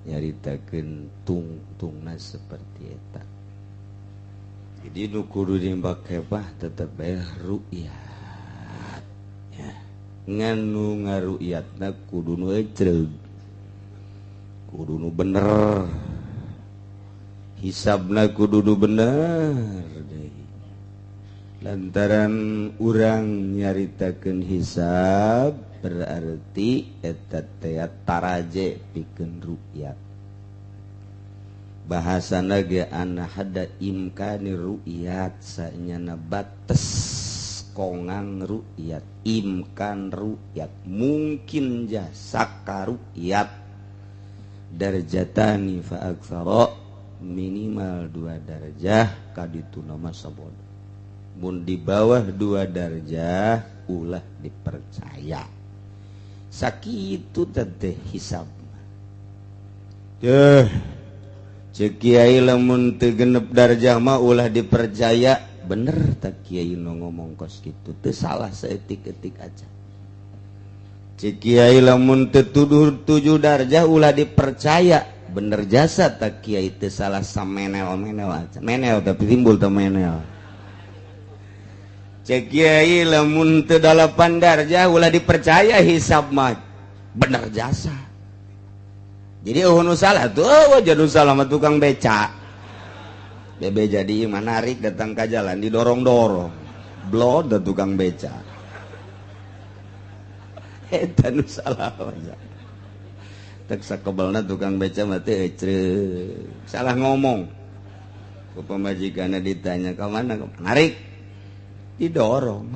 [SPEAKER 1] nyaritakeun tungtungna seperti eta. Jadi nu kudu dibake bah tetep bae ru'yat. Ya. Ngan nu ngaru'yatna kudu nu ecreug. Kudu nu bener. Hisabna kudu nu bener deui. Lantaran urang nyaritakeun hisab berarti eta teh taraje pikeun ru'yat. Bahasana ge ana hada imkani ru'yat, sanyana bates kongang ru'yat, imkan ru'yat, mungkin jasa karu'yat darjatani fa aktsara, minimal 2 darjah kadituna mah sabodo. Mun di bawah 2 darjah ulah dipercaya. Sakitu teh hisab. Teh cek kiai lamun teu genep darjah mah ulah dipercaya. Bener tak kiai nu ngomong kos kitu, teu salah saeutik-eutik aja. Cek kiai lamun teu 7 darjah ulah dipercaya. Bener jasa tak kiai teu salah samenel-menel aja. Menel tapi timbul teu menel. Cek kiai lamun teu 8 darjah ulah dipercaya hisab mah. Bener jasa. Jadi oh nu salah tuh, oh jadi salah mah tukang beca. Bebe jadi menarik datang ke jalan didorong-dorong. Blod tukang beca. Eta nu salah aja. Tek sakebelna tukang beca mah teh ecreug. Salah ngomong. Ku pamajikanna ditanya ka mana? Narik. Didorong.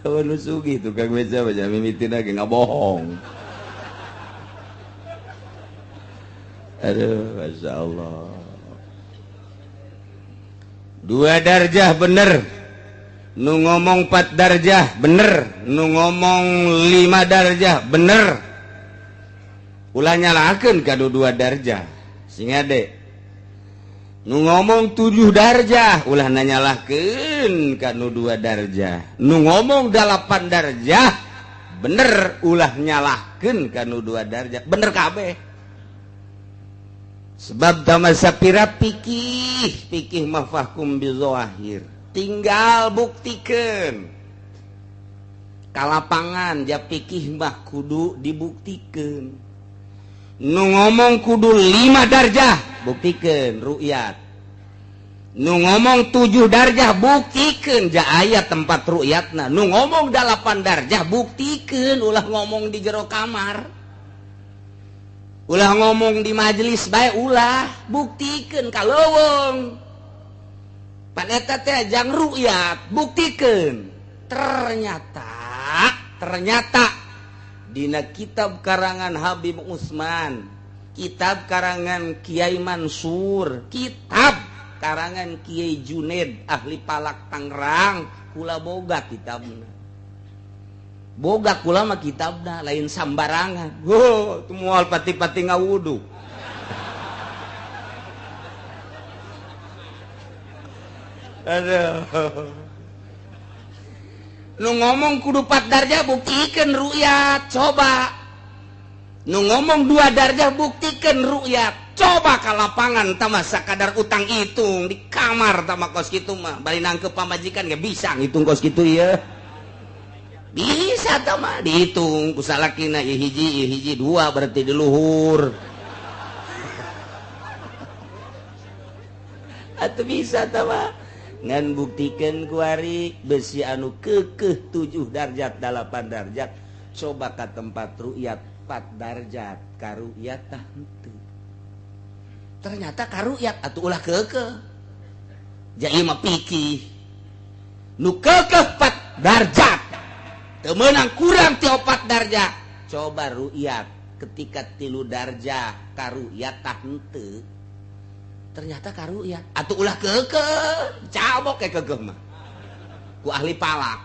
[SPEAKER 1] Nu sugih tukang beca mah mimitina ge ngabohong. Aduh, Masya Allah. 2 darjah bener, nu ngomong 4 darjah bener, nu ngomong 5 darjah bener. Ulah nyalakeun ka nu 2 darjah. Sing ade. Nu ngomong 7 darjah ulah nanyalahkeun ka nu 2 darjah. Nu ngomong 8 darjah bener ulah nyalahkeun ka nu 2 darjah. Bener kabeh. Sebab tamasa pira pikih, pikih mafahkum bizawahir. Tinggal buktikan ka lapangan ja pikih mah kudu dibuktikan. Nu ngomong kudu 5 darjah, buktikan ru'yat. Nu ngomong 7 darjah, buktikan ja aya tempat ru'yatna. Nu ngomong 8 darjah, buktikan, ulah ngomong di jero kamar, ulah ngomong di majelis bae, ulah, buktikan ka leuweung. Pan eta teh jang ru'yat, buktikan. Ternyata dina kitab karangan Habib Usman, kitab karangan Kiai Mansur, kitab karangan Kiai Juned ahli palak Tangerang, kula boga kitabna. Boga kula mah kitabna, lain sambarangan. Oh, tu moal pati-pati ngawudu. Aduh. Nu ngomong kudu 4 darjah, buktikan ru'yat, coba. Nu ngomong 2 darjah, buktikan ru'yat, coba ke lapangan tama sakadar utang hitung di kamar tama kos kitu mah, bari nangkep pamajikan ge bisa ngitung kos kitu ieu. Bisa tama dihitung ku salakina ieu hiji, ieu hiji 2 berarti di luhur. Atuh bisa tama. Ngan buktikan kuari besi anu kekeh 7 darjat 8 darjat, coba ka tempat ru'yat 4 darjat karu'yat tah henteu. Ternyata karu'yat atuh ulah kekeh. Ja ieu mah pikih. Nu kekeh 4 darjat teu meunang kurang ti 4 darjat. Coba ru'yat ketika 3 darjah karu'yat tah henteu. Ternyata karu'yat atuh ulah kekeh, cabok ke kekeh mah ku ahli palak.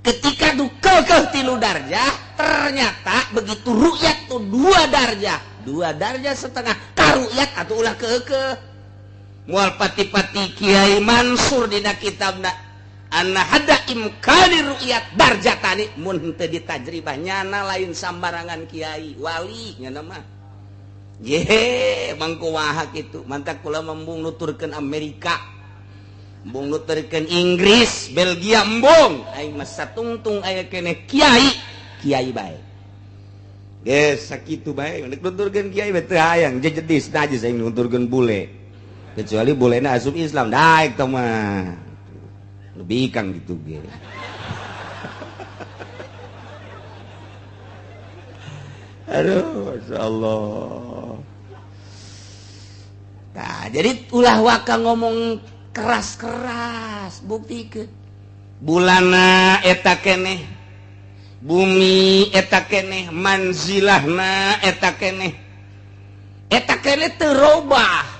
[SPEAKER 1] Ketika du kekeh 3 darjah, ternyata begitu ru'yat tuh 2 darjah, 2 darjah setengah karu'yat atuh ulah kekeh. Moal pati-pati Kiai Mansur dina kitabna anna hada imkani ru'yat darjatani, mun henteu ditajribah nyana lain sambarangan kiai wali nyana mah. Ye, mangko waha kitu. Mantak kula embung nuturkeun Amerika, embung nuturkeun Inggris, Belgia embung. Aing mah satungtung aya keneh kiai, kiai bae. Geus sakitu bae nek nuturkeun kiai bae teu hayang jejedis najis aing nuturkeun bule. Kecuali bulena asup Islam daek tah mah. Lebih kang gitu ge. Aduh, Masya Allah. Nah, jadi ulah waka ngomong keras-keras, buktikan. Bulana eta keneh, bumi eta keneh, manzilahna eta keneh. Eta keneh teu robah.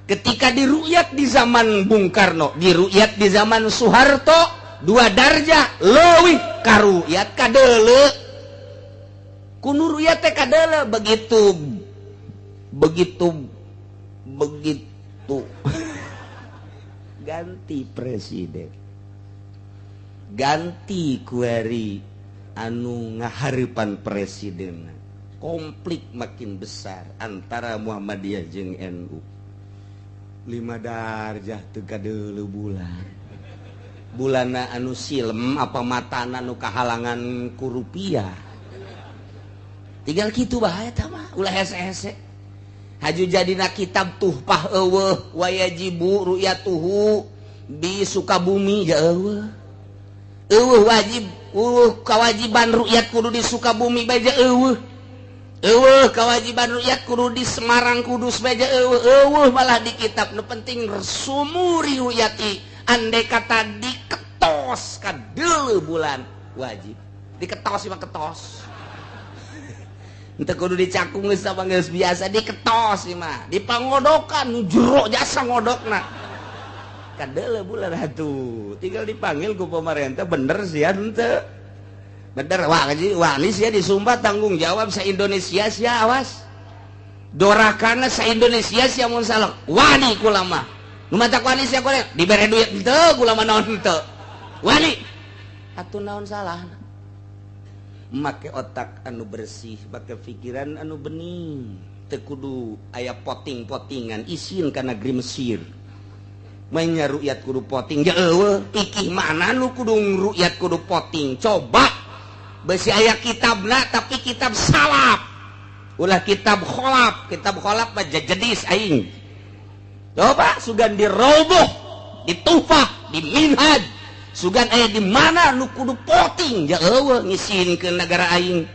[SPEAKER 1] Ketika diru'yat di zaman Bung Karno, diru'yat di zaman Soeharto, 2 darjah leuwih karu'yat kadeuleu. Kuno ru'yat teh kadeuleu begitu begitu begitu. Ganti presiden, ganti kuari anu ngahareupan presiden, konflik makin besar antara Muhammadiyah jeung NU. 5 darjah teu kadeuleu bulan. Bulana anu silem apa matana nu kahalangan ku rupiah. Tinggal kitu bae eta mah, ulah hese-hese. Haju jadina kitab tuhpah eueuh wayajibu ru'yatuhu di Sukabumi ja eueuh. Eueuh wajib, eueuh kewajiban ru'yat kudu di Sukabumi bae ja eueuh. Eueuh kewajiban ru'yat kudu di Semarang Kudus bae ja eueuh. Eueuh malah di kitab nu penting sumuri ru'yati andai kata diketos ka deuleu bulan wajib. Diketos mah ketos. Entah kudu dicakung geus apa geus biasa diketos ieu mah, dipangodokan nu jero jasa ngodokna. Kadeuleu bulan atuh, tinggal dipanggil ku pemerintah bener sia henteu. Bener wah wani sia disumpah tanggung jawab sa Indonesia sia awas. Dorakana sa Indonesia sia mun salah. Wani kula mah. Nu matak wani sia kula dibere duit henteu kula mah naon henteu. Wani. Atuh naon salahna? Make otak anu bersih, make pikiran anu bening, teu kudu aya poting-potingan isin ka negeri Mesir. Mainnya rukyat kudu voting ya eueuh pikih mana nu kudu rukyat kudu voting. Coba besi aya kitabna tapi kitab salaf ulah kitab kholaf. Kitab kholaf mah jejedis aing. Coba sugan di Raudhah, di Tuhfah, di Minhaj, sugan aya di mana nu kudu voting ya eueuh ngisin ke negara aing.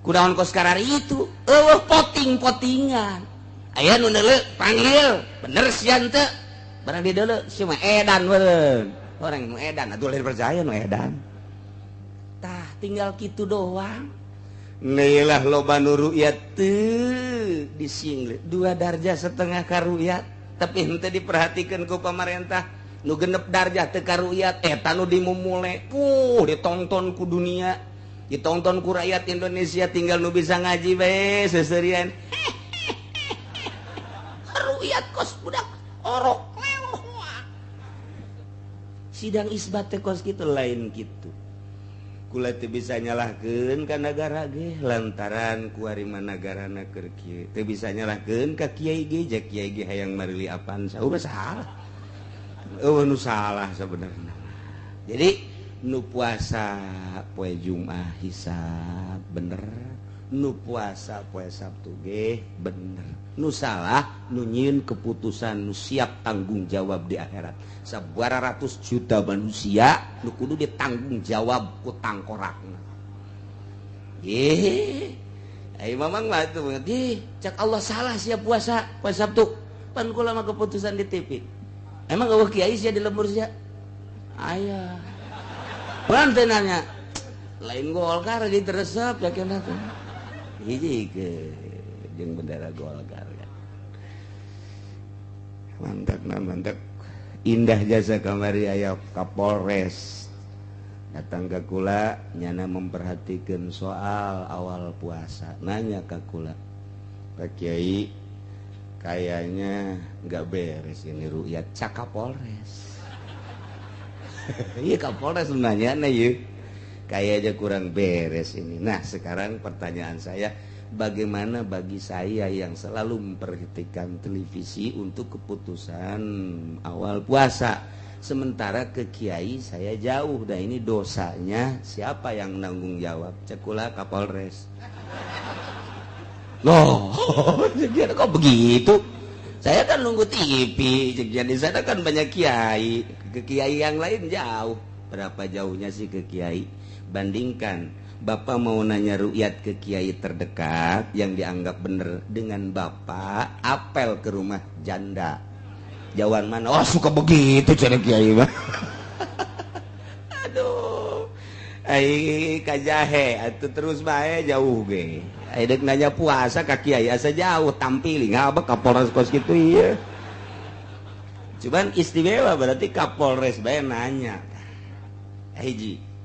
[SPEAKER 1] Kunaon kos karari itu eueuh voting-votingan. Aya nu neuleuh panggil bener sia teu barang dideuleu sia mah edan meureun. Orang nu edan atuh lain percaya nu edan. Tah tinggal kitu doang. Neilah loba nu rukyat teu disinglet 2 darjah setengah karuyat tapi henteu diperhatikan ku pamarentah. Nu genep darjah teu karuyat eta nu dimumule puh ditonton ku dunia, ditonton ku rakyat Indonesia. Tinggal nu bisa ngaji bae seserian. Rukyat kos budak orok sidang isbat teh kos kitu lain kitu. Kula teu bisa nyalahkeun ka nagara ge lantaran kuari mah nagarana keur kieu. Teu bisa nyalahkeun ka kiai ge, ja kiai ge hayang marili Avanza. Eueuh salah. Eueuh nu salah sebenarnya. Jadi nu puasa poe Jumat hisab bener, nu puasa poe Sabtu ge bener. Nu salah nu nyieun keputusan nu siap tanggung jawab di akhirat. Sabaraha ratus juta manusia nu kudu ditanggung jawab ku tangkorakna. Ai mamang mah atuh ih cak Allah salah sia puasa poe Sabtu. Pan kula mah keputusan di TV. Emang eueuh kiai sia di lembur sia? Aya. Pan teh nanya. Lain Golkar jadi teresep yakin teh. Hiji ke jeung bendera Golkar. Mantap, mantap. Indah jasa kamari aya Kapolres datang ke kula nyana memperhatikan soal awal puasa. Nanya ke kula, Pak Kiai kayaknya nggak beres ini rukyat. Cak Kapolres. Iya Kapolres nanya nah iya kayaknya kurang beres ini. Nah sekarang pertanyaan saya, bagaimana bagi saya yang selalu memperhatikan televisi untuk keputusan awal puasa, sementara ke kiai saya jauh. Dah ini dosanya siapa yang nanggung jawab? Cekula Kapolres. Loh, kok begitu? Saya kan nunggu TV, jadi sana kan banyak kiai. Ke kiai yang lain jauh. Berapa jauhnya sih ke kiai? Bandingkan Bapak mau nanya rukyat ke kiai terdekat yang dianggap bener dengan bapak apel ke rumah janda. Jauhan mana? Oh suka begitu cara kiai mah. Aduh. Ai kajahe atuh terus bae jauh ge. Ai deuk nanya puasa ka kiai asa jauh tampil ngabek Kapolres kos kitu ieu. Cuman istimewa berarti Kapolres bae nanya. Hiji.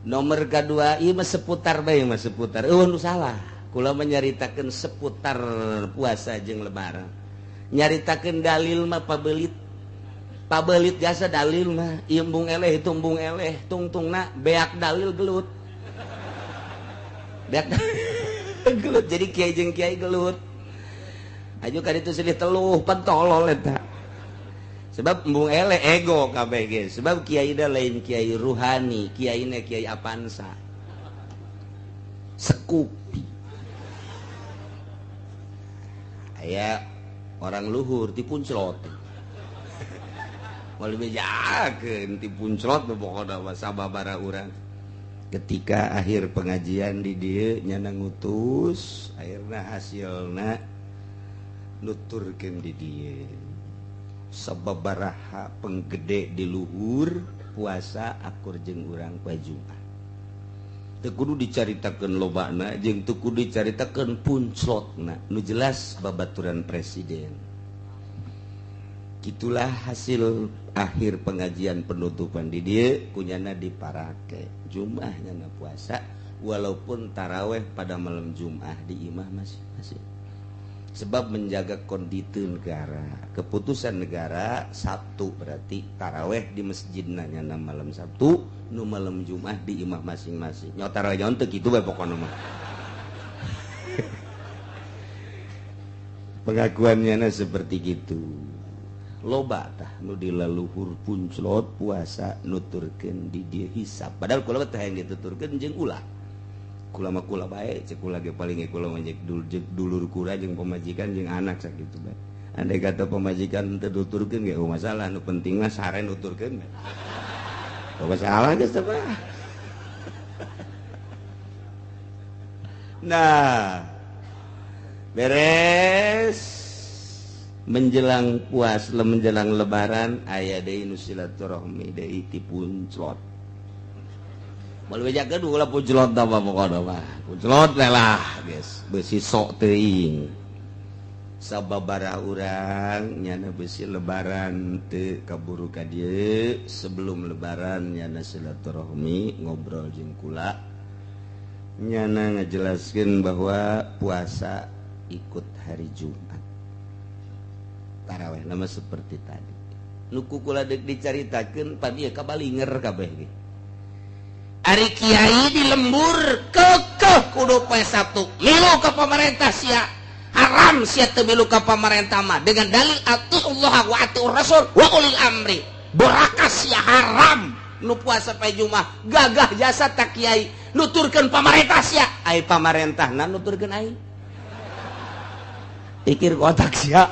[SPEAKER 1] Nomor kedua ieu mah seputar bae mah seputar. Eueuh nu salah. Kula menyaritakeun seputar puasa jeung lebaran. Nyaritakeun dalil mah pabelit. Pabelit jasa dalil mah ieu embung eleh itu embung eleh tungtungna beak dalil gelut. Beak gelut jadi kiai jeung kiai gelut. Aju ka ditu silih teluh pan tolol eta. Sebab embung eleh ego kabeh ge. Sebab kiai da lain kiai ruhani, kiaina kiai Avanza. Sekupi. Aya orang luhur dipunclot. Moal dibejakeun dipunclot pokona mah sababaraha urang. Ketika akhir pengajian di dieu nyana ngutus, akhirna hasilna nuturkeun di dieu. Sababaraha penggede di luhur puasa akur jeung urang poe Jumat. Teu kudu dicaritakeun lobana jeung teu kudu dicaritakeun punclotna. Nu jelas babaturan presiden. Gitulah hasil akhir pengajian penutupan di dieu kunyana diparake. Jumat nyana puasa walaupun taraweh pada malam Jumat di imah masing-masing. Sebab menjaga kondisi negara, keputusan negara Sabtu berarti taraweh di masjid nanya malam Sabtu, nu malam Jumat di imah masing-masing. Nyo taraweh nyon teu kitu bae pokona mah. Pengakuannya seperti gitu. Loba tah nu di leluhur punclot puasa nuturkeun di dieu hisab. Padahal kula teh hayang dituturkeun jeung ulah. Kula mah kula bae, cek kula ge paling kula mah dulur kula jeung pamajikan jeung anak sakitu bae. Andai kata pamajikan teu nuturkeun ge masalah, nu penting mah sare nuturkeun. Teu masalah geus teh. Nah, beres menjelang puas, menjelang lebaran aya deui nu silaturahmi deui ti punclot. Moal bejakeun ulah punclot da mah pokona mah. Punclot lah geus beusi sok teuing. Sababaraha urang nyana beusi lebaran teu kaburu ka dieu, sebelum lebaran nyana silaturahmi ngobrol jeung kula. Nyana ngejelaskan bahwa puasa ikut hari Jumat. Taraweh nama seperti tadi. Nu ku kula deuk dicaritakeun pan ieu kabalinger kabeh ge. Ari kiai di lembur kekeh kudu poe Sabtu. Milu ka pemerintah sia. Haram sia teu milu ka pemerintah mah dengan dalil atiullah wa atiur rasul wa ulil amri. Borakas sia haram nu puasa poe Jumat gagah jasa tak kiai nuturkeun pamarentah sia. Ai pamarentahna nuturkeun aing. Pikir kotak sia.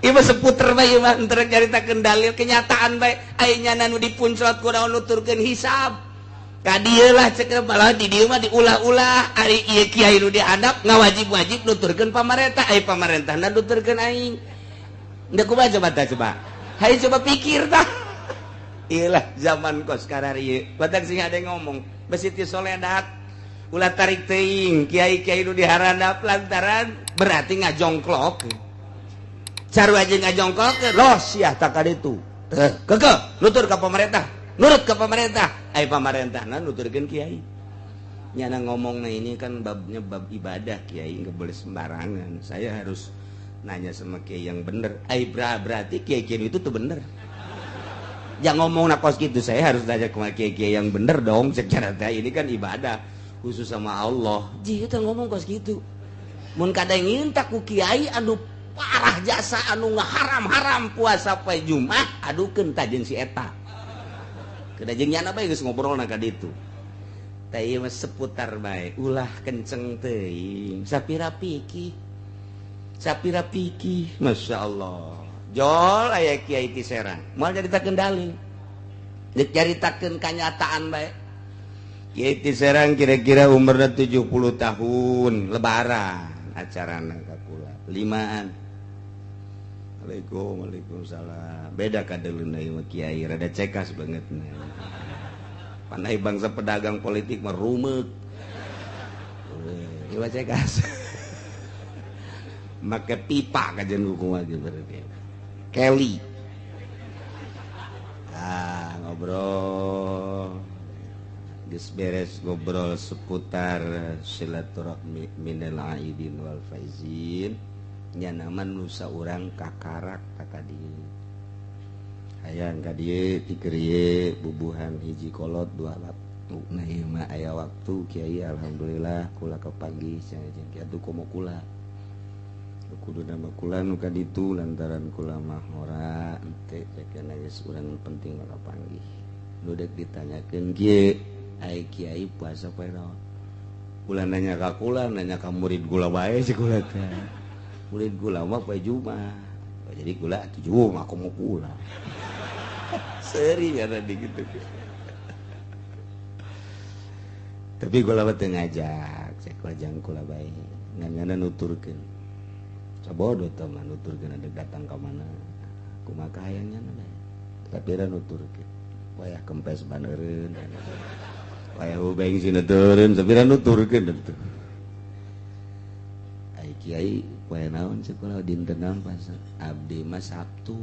[SPEAKER 1] Ieu mah seputer bae ieu mah henteu nyaritakeun dalil kenyataan bae. Ai nyana nu dipunclot kunaon nuturkeun hisab. Ka dieu lah cek malah di dieu mah diulah-ulah. Ari ieu kiai nu dihandap ngawajib-wajib nuturkeun pamarentah. Ai pamarentahna nuturkeun aing. Henteu kumaha coba tah coba. Hayu coba pikir tah. Iyalah zaman kos sekarang ieu. Batak sing ada yang ngomong besi ti soledat ulah tarik teuing kiai-kiai nu diharandap lantaran berarti ngajongklok. Sarua jeung ngajongklok loh sia tak kaditu. Teh kekeh nutur ka pemerintah, nurut ka pemerintah. Ai pamarentahna nuturkeun kiai. Nyana ngomongna ini kan babnya bab ibadah kiai enggak boleh sembarangan. Saya harus nanya sama kiai yang bener. Ai berarti kiai-kiai itu tuh bener. Jangan ngomong nakos gitu, saya harus tanya ke kiai-kiai yang bener dong. Secara teh ini kan ibadah khusus sama Allah. Ji itu ngomong kos gitu. Mun kadang tak ku kiai anu parah jasa anu ngaharam-haram puasa poe Jumat adukeun ta jeung si eta. Kedah jeung nyana bae geus ngobrolna ka ditu. Teh ieu mah seputar bae, ulah kenceng teuing. Sapira pikih. Sapira pikih, masyaallah. Jol aya kiai ti Serang moal nyaritakeun dalil, deuk nyaritakeun kanyataan bae. Kiai ti Serang kira-kira umurna 70 tahun, lebaran acarana ka kula limaan. Waalaikum waalaikumsalam. Beda kadeuleuna ieu mah kiai rada cekas banget. Pandai bangsa pedagang politik mah rumeuk. Ieu mah cekas. Make pipa kajian kumaha ge berarti. Kelly. Ah, ngobrol. Geus beres ngobrol seputar silaturahmi minal aidin wal faizin. Nya nama nu saurang kakarak ka kadieu. Hayang ka dieu ti keur bubuhan hiji kolot dua waktu. Nah ieu mah aya waktu kiai alhamdulillah kula kapanggih cenah jeung kiai atuh komo kula. Kudu nama kula nu kaditu lantaran kula mah ora ente cekena geus urang penting mah kapanggih. Nu deuk ditanyakeun kieu ai kiai puasa poe naon? Ulah nanya ka kula, nanya ka murid kula bae si kula teh. Murid kula mah poe Jumat. Jadi kula atuh Jumat komo kula. Seuri ya tadi gitu. Tapi kula mah teu ngajak, cek kula jang kula bae. Ngan-ngana nuturkeun. Sabodo teh mah nuturkeun ada datang ka mana. Kumaha kahayangnya bae. Tapi ra nuturkeun. Wayah kempes baneureun. Wayah bensin turun, tapi ra nuturkeun atuh. Ai kiai poe naon sekolah dinten naon pas abdi mah Sabtu.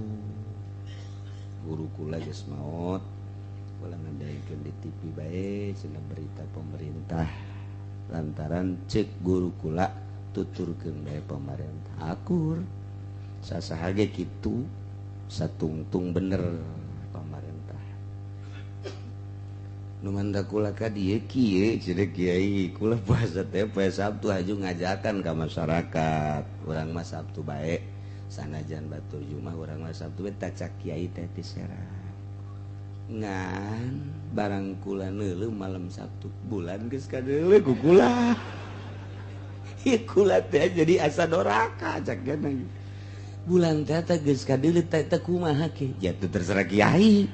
[SPEAKER 1] Guru kula geus maot. Kula ngadaikeun di TV bae cenah berita pemerintah. Lantaran cek guru kula tuturkeun bae pemerintah. Akur. Sasaha ge kitu satungtung bener pemerintah. Nu manda kula ka dieu kieu cenah kiai kula puasa teh poe Sabtu haju ngajakan ka masyarakat. Urang mah Sabtu bae Sanajan batur Jumat urang mah Sabtu teh cak kiai teh ti Serang. Ngan barang kula neuleuh malam Sabtu bulan geus kadeuleuh ku kula. Ieu kula teh jadi asa doraka cak geuning. Bulan teh teh geus kadeuleuh teh teh kumaha ke? Jatuh terserah kiai.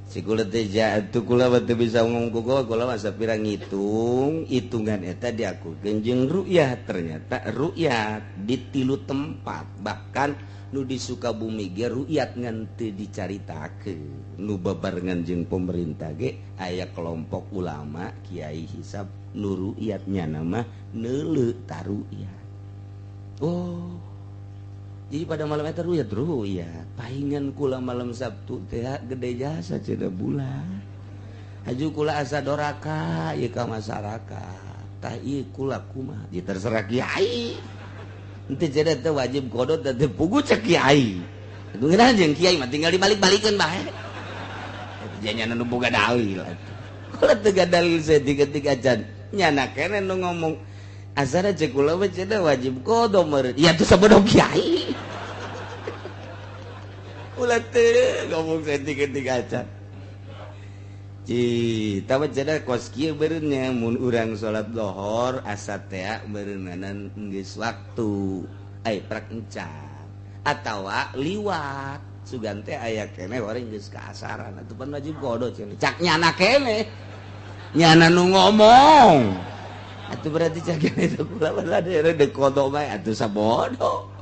[SPEAKER 1] Si kula teh jatuh kula mah teu bisa ngomong ku kula, kula mah sapira ngitung, hitungan eta diakurkeun jeung ru'yah. Ternyata ru'yah di tilu tempat, bahkan nu di Sukabumi ge ru'yat ngan teu dicaritakeun. Nu babarengan jeung pemerintah ge aya kelompok ulama kiai hisab nu ru'yatnya nama neuleuh taru'yat. Oh, jadi pada malam eta ru'yat ru'yat. Pahingan kula malam Sabtu teh gede jasa cenah bulan. Haju kula asa doraka ieu ka masyarakat. Tah ieu kula kumaha? Di terserah kiai. Henteu cenah teh wajib qodho teh teu puguh cek kiai. Atuh ngeunah jeung kiai mah tinggal dibalik-balikeun bae. Eta nya nu boga dalil atuh. Kula teu dalil saeutik-eutik acan. Nyana keneh nu ngomong asana cek kula mah cenah wajib qodho meureun. Ya teu sabodoh kiai. Ulah teu ngomong saeutik-eutik acan. Cih, tah mah cenah kos kieu beureunnya mun urang salat lohor asa teh beureunanan geus waktu ai prak encan atawa liwat sugan teh aya keneh orang geus kaasaran atuh pan wajib qodho cenah. Cak nyana keneh. Nyana nu ngomong. Atuh berarti cak nyana itu kula mah deuk qodho bae atuh sabodo.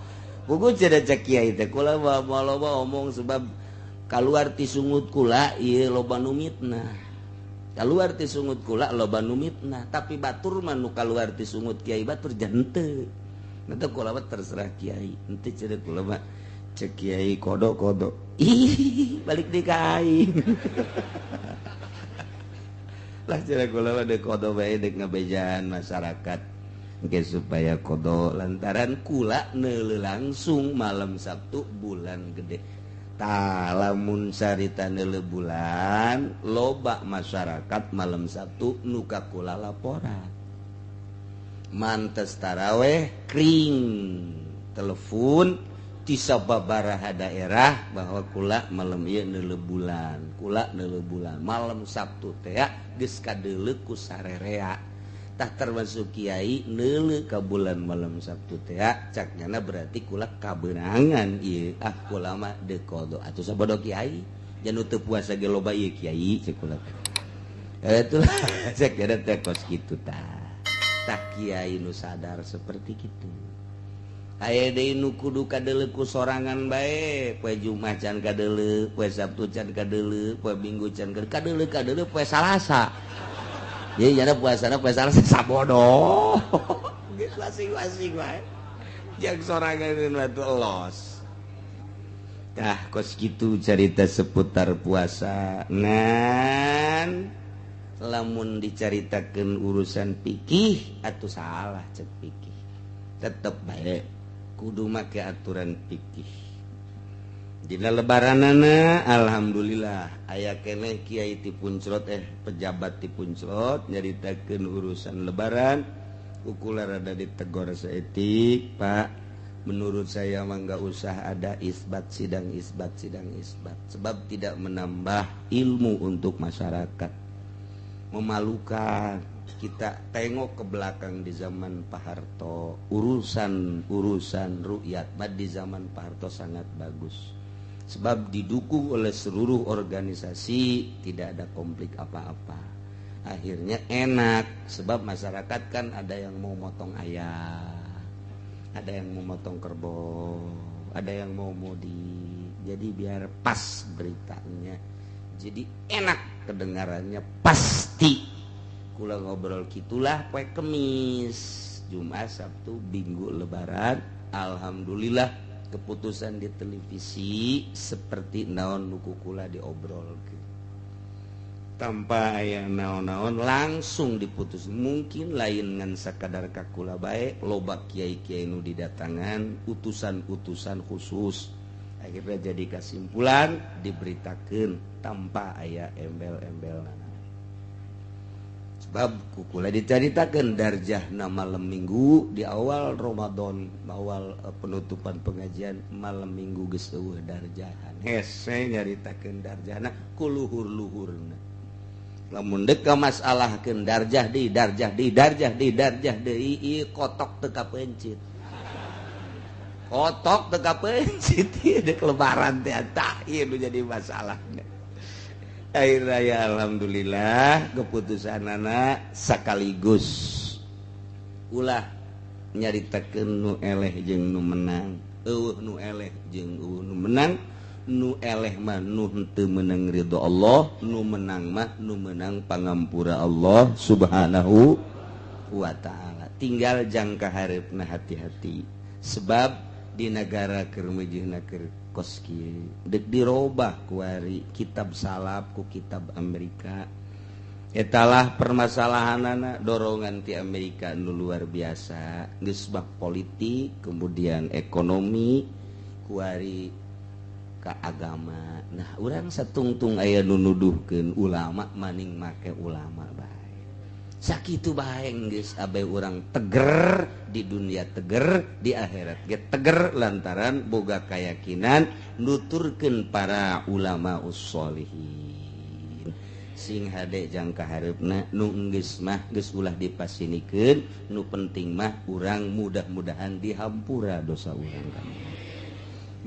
[SPEAKER 1] Puguh cenah cak kiai teh kula mah loba omong sebab kaluar ti sungut kula ieu loba nu mitnah. Kaluar ti sungut kula loba nu mitnah, tapi batur mah nu kaluar ti sungut kiai batur jenteu. Nanti kula mah terserah kiai. Henteu cenah kula mah cek kiai qodho-qodho. Ih, balik deui ka aing. Lah cenah kula mah deuk qodho bae deuk ngabejaan masyarakat. Engke supaya qodho lantaran kula neuleuh langsung malam Sabtu bulan gede. Tah lamun carita neuleuh bulan loba masyarakat malam Sabtu nu ka kula laporan. Mantes taraweh kring telepon ti sababaraha daerah bahwa kula malam ieu neuleuh bulan, kula neuleuh bulan malam Sabtu teh geus kadeuleuh ku sarerea. Tah termasuk kiai neuleuh ka bulan malam Sabtu teh cak nyana berarti kula kabeunangan ieu ah kula mah deuk qodho atuh sabodo kiai jan teu puasa ge loba ieu kiai cek kula teh. Itulah cek nyana teh kos kitu tah. Tah kiai nu sadar seperti kitu. Aya deui nu kudu kadeuleuh ku sorangan bae, poe Jumat can kadeuleuh, poe Sabtu can kadeuleuh, poe Minggu can kadeuleuh, kadeuleuh poe Salasa. Jadi jana puasana poe Salasa sabodo. Geus masing-masing bae. Jeung sorangan nu atuh los. Tah kos kitu carita seputar puasa. Ngan lamun dicaritakeun urusan fikih atuh salah cek fikih. Tetep bae kudu make aturan fikih. Dina lebaranana alhamdulillah aya keneh kiai ti Puncrot pejabat ti Puncrot nyaritakeun urusan lebaran ukula rada ditegor saeutik, Pak, menurut saya mah enggak usah ada isbat sidang isbat sidang isbat sebab tidak menambah ilmu untuk masyarakat. Memalukan. Kita tengok ke belakang di zaman Pak Harto, urusan-urusan rukyat di zaman Pak Harto sangat bagus. Sebab didukung oleh seluruh organisasi, tidak ada konflik apa-apa. Akhirnya enak, sebab masyarakat kan ada yang mau motong ayam, ada yang mau motong kerbau, ada yang mau mudik. Jadi biar pas beritanya, jadi enak kedengarannya pasti. Kula ngobrol gitulah poe Kemis, Jumat, Sabtu, Minggu Lebaran. Alhamdulillah keputusan di televisi seperti naon nu ku kula diobrolkeun. Tanpa aya naon-naon langsung diputus. Mungkin lain ngan sakadar ka kula bae, loba kiai-kiai nu didatangan, utusan-utusan khusus. Akhirnya jadi kesimpulan diberitakeun tanpa aya embel-embel. Sebab kukula dicaritakeun darjahna malam minggu di awal Ramadan, awal penutupan pengajian malam minggu geus eueuh darjahan. Hese nyaritakeun darjahna ku luhur-luhurna. Lamun deuk ka masalahkeun darjah deui, darjah deui, darjah deui, darjah deui, ieu kotok teu kapencit. Kotok teu kapencit ieu deuk lebaran teh tah ieu nu jadi masalah. Air raya alhamdulillah keputusan anak sekaligus ulah nyaritakeun nu eleh jeung nu menang, eueuh nu eleh jeung eueuh nu menang, nu eleh mah nu henteu meunang ridho Allah, nu menang mah nu menang pangampura Allah Subhanahu wa taala. Tinggal jangka hareupna hati-hati sebab di negara keur meujeuhna keur kos kieu deuk dirobah kuari kitab salaf ku kitab Amerika. Etalah permasalahanana dorongan ti Amerika nu luar biasa geus bab politik kemudian ekonomi kuari ka agama. Nah urang satungtung aya nu nuduhkeun ulama maning make ulama bae. Sakitu bae geus abe urang teger di dunia, teger di akhirat ge teger lantaran boga keyakinan nuturkeun para ulama usholihin. Sing hade jangka hareupna nu geus mah geus ulah dipasinikeun, nu penting mah urang mudah-mudahan dihampura dosa urang kami.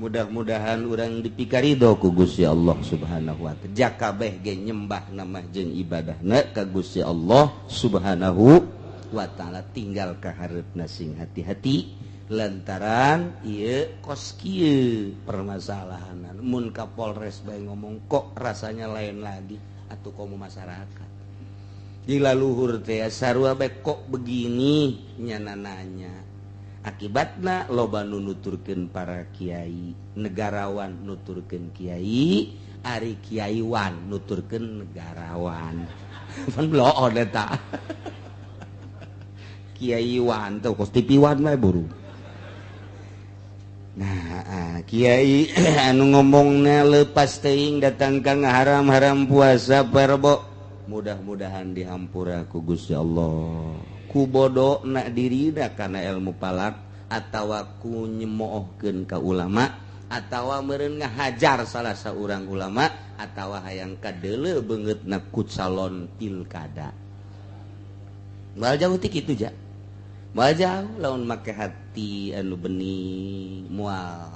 [SPEAKER 1] Mudah-mudahan urang dipikarido ku Gusti Allah Subhanahu wa taala. Jakabeh ge nyembah nama jeung ibadahna ka Gusti Allah Subhanahu wa taala. Tinggal ka hareupna sing hati-hati lantaran ieu kos kieu permasalahanan. Mun ka Polres bae ngomong kok rasanya lain lagi atuh komo masyarakat. Di laluhur teh sarua bae kok begini nyana nanya. Akibatna loba nu nuturkeun para kiai, negarawan nuturkeun kiai, ari kiaiwan nuturkeun negarawan. Pan bloon eta. Kiaiwan tuh kos tipiwan mah buru. Nah, kiai anu ngomongna leupas teuing datang ka ngaharam-haram puasa perbo. Mudah-mudahan dihampura ku Gusti Allah. Ku bodoh nak dirina karena ilmu palak atawa ku nyemoohkeun ka ulama atawa meureun ngahajar salah saurang ulama atawa hayang kadeuleu beungeutna ku calon pilkada. Moal jauh ti kitu ja. Moal jauh lamun make hati anu bening moal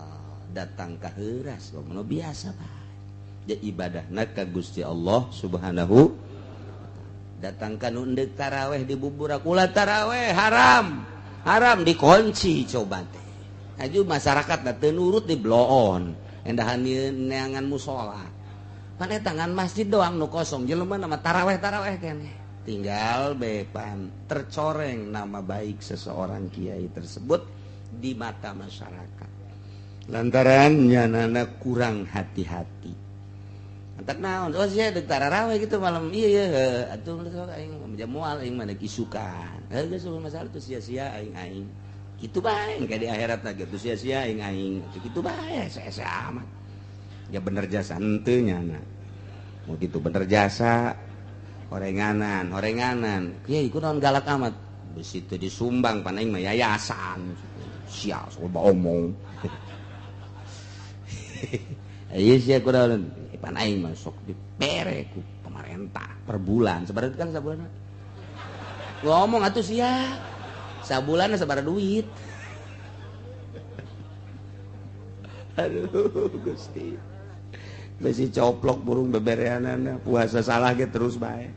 [SPEAKER 1] datang ka heuras lamun biasa bae. Ja ibadahna ka Gusti Allah Subhanahu. Datangkan undek taraweh di buburak ulah taraweh haram haram dikunci coba teh aju masyarakat teu nurut di bloon endahan neangan musola pan eta ngan masjid doang nu kosong jelema nama taraweh taraweh keneh tinggal bepan tercoreng nama baik seseorang kiai tersebut di mata masyarakat lantaran nyanana kurang hati-hati. Antak naon oh sia deuk taraweh gitu malam iya iya atuh aing moal aing mah isukan heuh geus masalah tuh sia-sia aing aing kitu bae engke di akhirat lagi tuh sia-sia aing aing kitu bae sia-sia amat ya bener jasa henteu nyana mau gitu bener jasa horenganan horenganan kiai kunaon galak amat besi teu disumbang pan aing mah yayasan sia sok omong ieu sia kunaon pan aing mah sok dibere ku pemerintah per bulan sabaraha kan sabulan ngomong atuh sia sabulan sabaraha duit. Aduh Gusti besi coplok burung bebereanana puasa salah ge terus bae.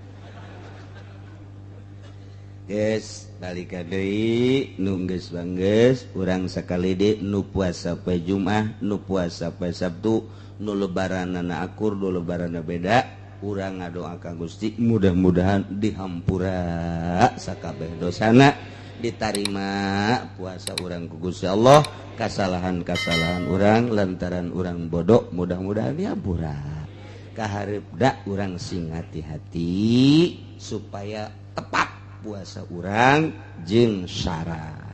[SPEAKER 1] Geus balik deui nu geus banggeus urang sakali deui nu puasa poe Jumat nu puasa poe Sabtu nu lebaranana akur nu lebaranana beda urang ngadoa ka Gusti mudah-mudahan dihampura sakabeh dosana ditarima puasa urang ku Gusti Allah, kasalahan-kasalahan urang lantaran urang bodoh mudah-mudahan dihampura. Kahareupna urang sing hati-hati supaya tepat puasa urang jeung syarat.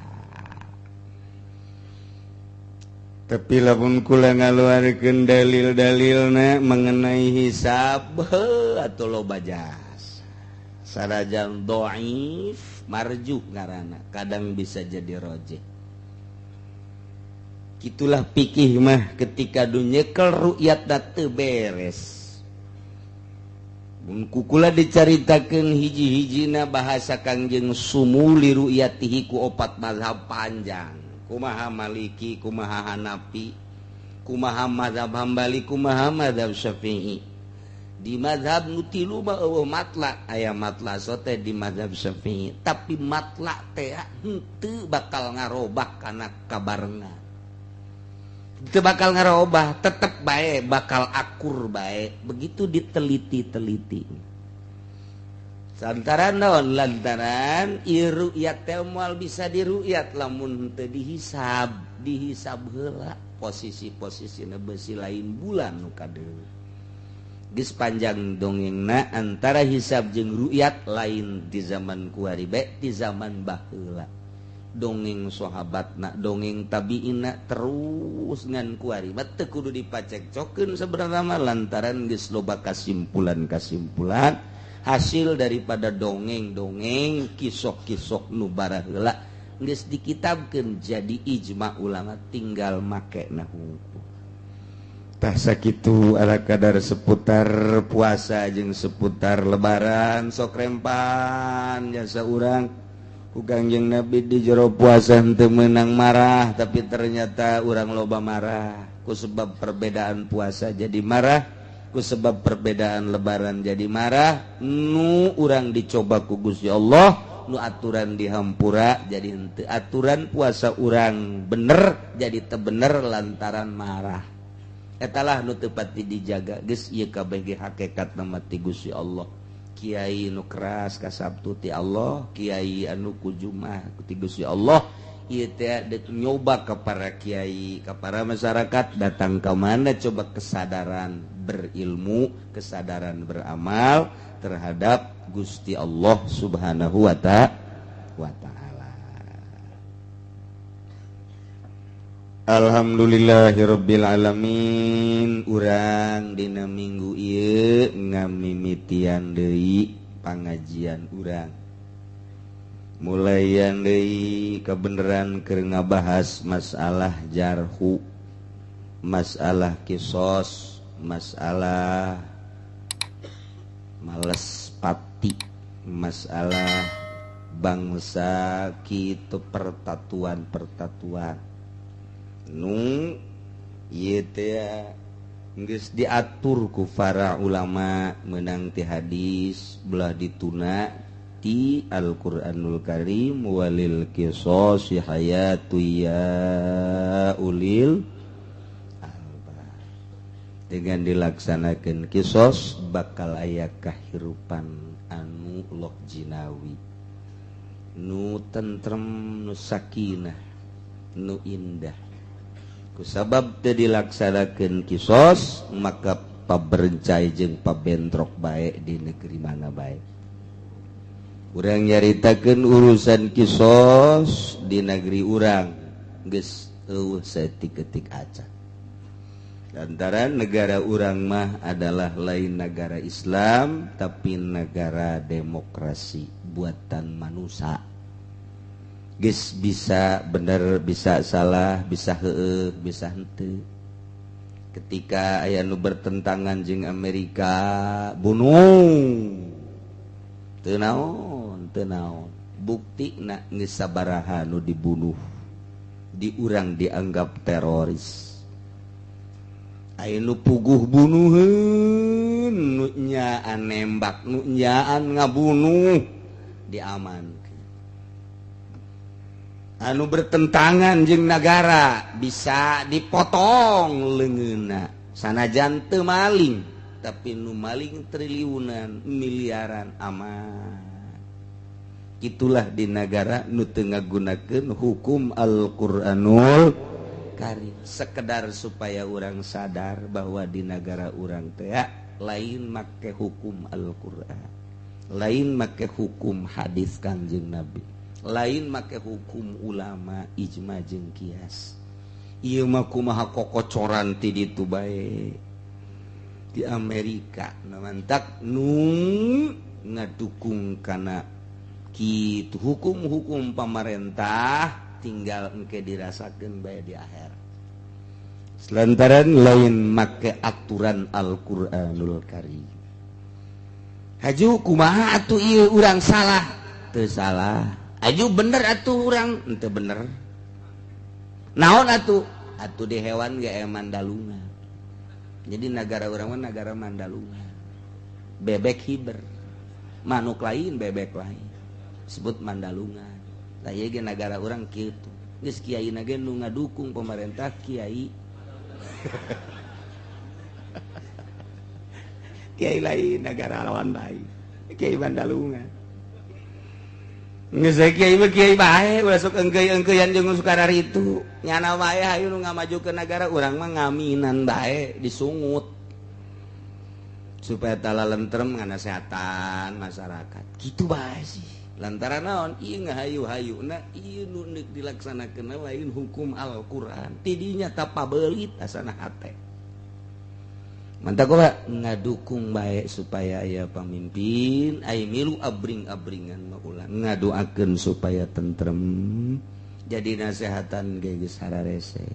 [SPEAKER 1] Tapi lamun kula ngaluarkeun dalil-dalilna mengenai hisab atau loba jasa. Sanajan dhaif marjuh ngaranna, kadang bisa jadi rojih. Itulah pikih mah ketika dunyekel rukyat teu beres. Mun kukula dicaritakeun hiji-hijina bahasa Kangjeng sumuli ru'yatihi ku opat mazhab panjang. Kumaha Maliki, kumaha Hanafi, kumaha mazhab Hambali, kumaha mazhab Syafi'i. Di mazhab nu tilu mah eueuh matla, aya matla sote di mazhab Syafi'i, tapi matla teh henteu bakal ngarobah kana kabarengan. Teu bakal ngarobah, tetep bae bakal akur bae, begitu diteliti-teliti. Lantaran naon? Lantaran ieu ru'yat teh moal bisa diru'yat lamun teu dihisab, dihisab heula posisi-posisina besi lain bulan nu kadeuleu. Geus panjang dongengna antara hisab jeung ru'yat lain di zaman kuari bae, di zaman baheula. Dongeng sahabatna, dongeng tabiina terus ngan kuari mah teu kudu dipacekcokeun sebenarna mah lantaran geus loba kasimpulan-kasimpulan hasil daripada dongeng-dongeng kisok-kisok nu baraheula geus dikitabkeun jadi ijma ulama tinggal makena hungkul. Tah sakitu ala kadar seputar puasa jeung seputar lebaran sok rempan jasa urang. Ku Kangjeng Nabi di jero puasa henteu meunang marah, tapi ternyata urang loba marah. Ku sebab perbedaan puasa jadi marah, ku sebab perbedaan lebaran jadi marah. Nu urang dicoba ku Gusti Allah, nu aturan dihampura jadi henteu aturan puasa urang bener jadi teu bener lantaran marah. Etalah nu teu pati dijaga. Geus ieu kabeh ge hakikat mah ti Gusti Allah. Kiai nu keras ka Sabtu ti Allah, kiai anu ku Jumat ti Gusti Allah. Ieu teh deuk nyoba ka para kiai, ka para masyarakat datang ka mana coba kesadaran berilmu, kesadaran beramal terhadap Gusti Allah Subhanahu wa ta'ala. Alhamdulillahirabbil alamin. Urang dina minggu ieu ngamimitian deui pangajian urang. Mulayan deui kabeneran keur ngabahas masalah jarhu, masalah kisos, masalah males pati, masalah bangsa kitu pertatuan-pertatuan. Nu ieu teh geus diatur ku para ulama meunang ti hadis belah dituna ti Al-Qur'anul Karim walil qisasi hayatu ya ulil albab. Dengan dilaksanakeun kisos bakal aya kahirupan anu loh jinawi, nu tentrem, nu sakinah, nu indah. Kusabab teu dilaksanakeun kisos maka paberencai jeung pabentrok bae di negeri mana bae. Urang nyaritakeun urusan kisos di negeri urang geus eueuh saeutik-eutik acan. Lantaran negara urang mah adalah lain negara Islam tapi negara demokrasi buatan manusia. Geus bisa bener, bisa salah, bisa heueuh, bisa henteu. Ketika aya nu bertentangan jeung Amerika, bunuh. Teu naon, teu naon. Buktina geus sabaraha nu dibunuh. Di urang dianggap teroris. Aya nu puguh bunuheun, nu nyaan nembak, nu nyaan ngabunuh, diaman. Anu bertentangan jeung negara bisa dipotong leungeunna sanajan teu maling, tapi nu maling triliunan miliaran aman. Itulah di negara nu teu ngagunakeun hukum Al-Qur'anul Karim. Sekedar supaya urang sadar bahwa di negara urang teh lain make hukum Al-Qur'an, lain make hukum hadis Kangjeng Nabi, lain make hukum ulama ijma jeung kias. Ieu mah kumaha kokocoran ti ditu bae di Amerika. Nah, mantak nu Ngadukung kana kitu hukum-hukum pamarentah tinggal engke dirasakeun bae di akhir. Lantaran lain make aturan Al-Qur'anul Karim. Haju kumaha atuh ieu urang salah? Teu salah. Aju bener atuh urang? Henteu bener. Naon atuh? Atuh di hewan ge aya mandalungan. Jadi negara urang mah negara mandalungan. Bebek hiber. Manuk lain, bebek lain. Sebut mandalungan. Lah ieu ge nagara urang kitu. Geus kiai na ge nu ngadukung pemerintah kiai. Kiai lain negara lawan lain. Kiai mandalungan. Geus kiai mah kiai bae ulah sok engkeuy-engkeuyan jeung sukarar itu. Nyana wae hayu nu ngamajukeun nagara urang mah ngaminan bae disungut. Supaya tala lentrem nganasehatan masyarakat. Kitu bae sih. Lantaran naon ieu ngahayu-hayuna ieu nu neuk dilaksanakeun lain hukum Al-Qur'an. Tidinya tapabelit asana hate. Mantap kok ngadukung baik supaya aya pamimpin, aya milu abring-abringan mah ulah ngadoakeun supaya tentrem. Jadi nasehatan ge geus hararese.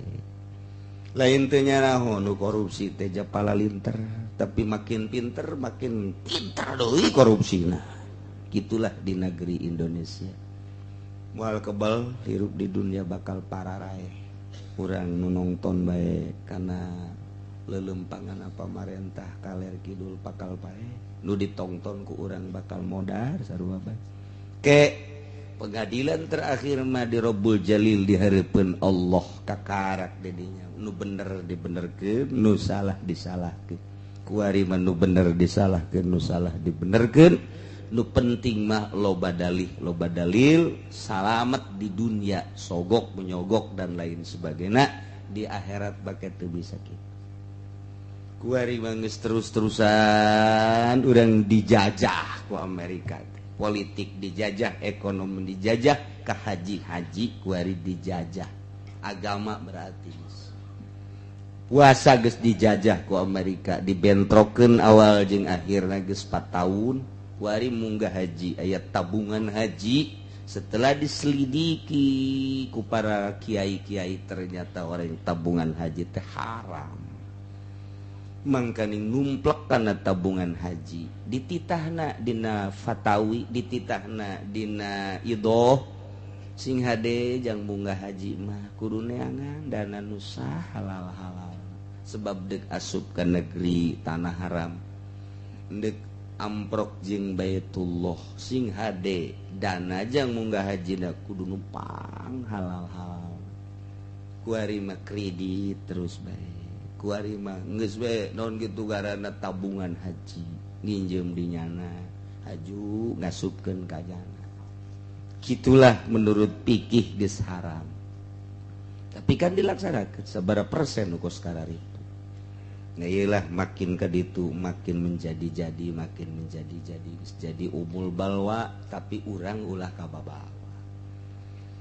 [SPEAKER 1] Lain teu nyaraho nu korupsi teh japala linter, tapi makin pinter makin pinter deui korupsina. Gitulah di negeri Indonesia. Moal kebal hirup di dunia bakal pararaeh. Urang nu nongton bae kana lelempangan pamarentah kaler kidul bakal paeh nu ditongton ku urang bakal modar sarua bae. Ke pengadilan terakhir mah di Rabbul Jalil di hareupeun Allah kakarak dedinya nu bener dibenerkeun nu salah disalahkeun. Kuari mah nu bener disalahkeun nu salah dibenerkeun. Nu penting mah loba dalih loba dalil salamet di dunia sogok menyogok dan lain sebagainya di akhirat bake teu bisa kitu. Kuari mah geus terus-terusan urang dijajah ku Amerika. Politik dijajah, ekonomi dijajah, ka haji-haji kuari dijajah. Agama berarti puasa geus dijajah ku Amerika, dibentrokeun awal jeung akhirna geus 4 tahun. Kuari munggah haji aya tabungan haji. Setelah diselidiki ku para kiai-kiai ternyata orang tabungan haji teh haram. Mangkaning numplek kana tabungan haji dititahna dina fatawi dititahna dina idoh sing hade jang munggah haji mah kudu neangan dana nu sah halal-halal sebab deuk asup ka negeri tanah haram deuk amprok jeung Baitullah sing hade dana jang munggah haji na kudu numpang halal-halal kuari mah kredit terus bae kuari mah geus we naon kitu garana tabungan haji nginjem di nyana haju ngasupkeun ka jana. Kitulah menurut fikih geus haram tapi kan dilaksanakeun sabaraha persen nu kos kararitu. Nah iyalah makin ka ditu makin menjadi-jadi makin menjadi-jadi geus jadi umul balwa tapi urang ulah kababawa.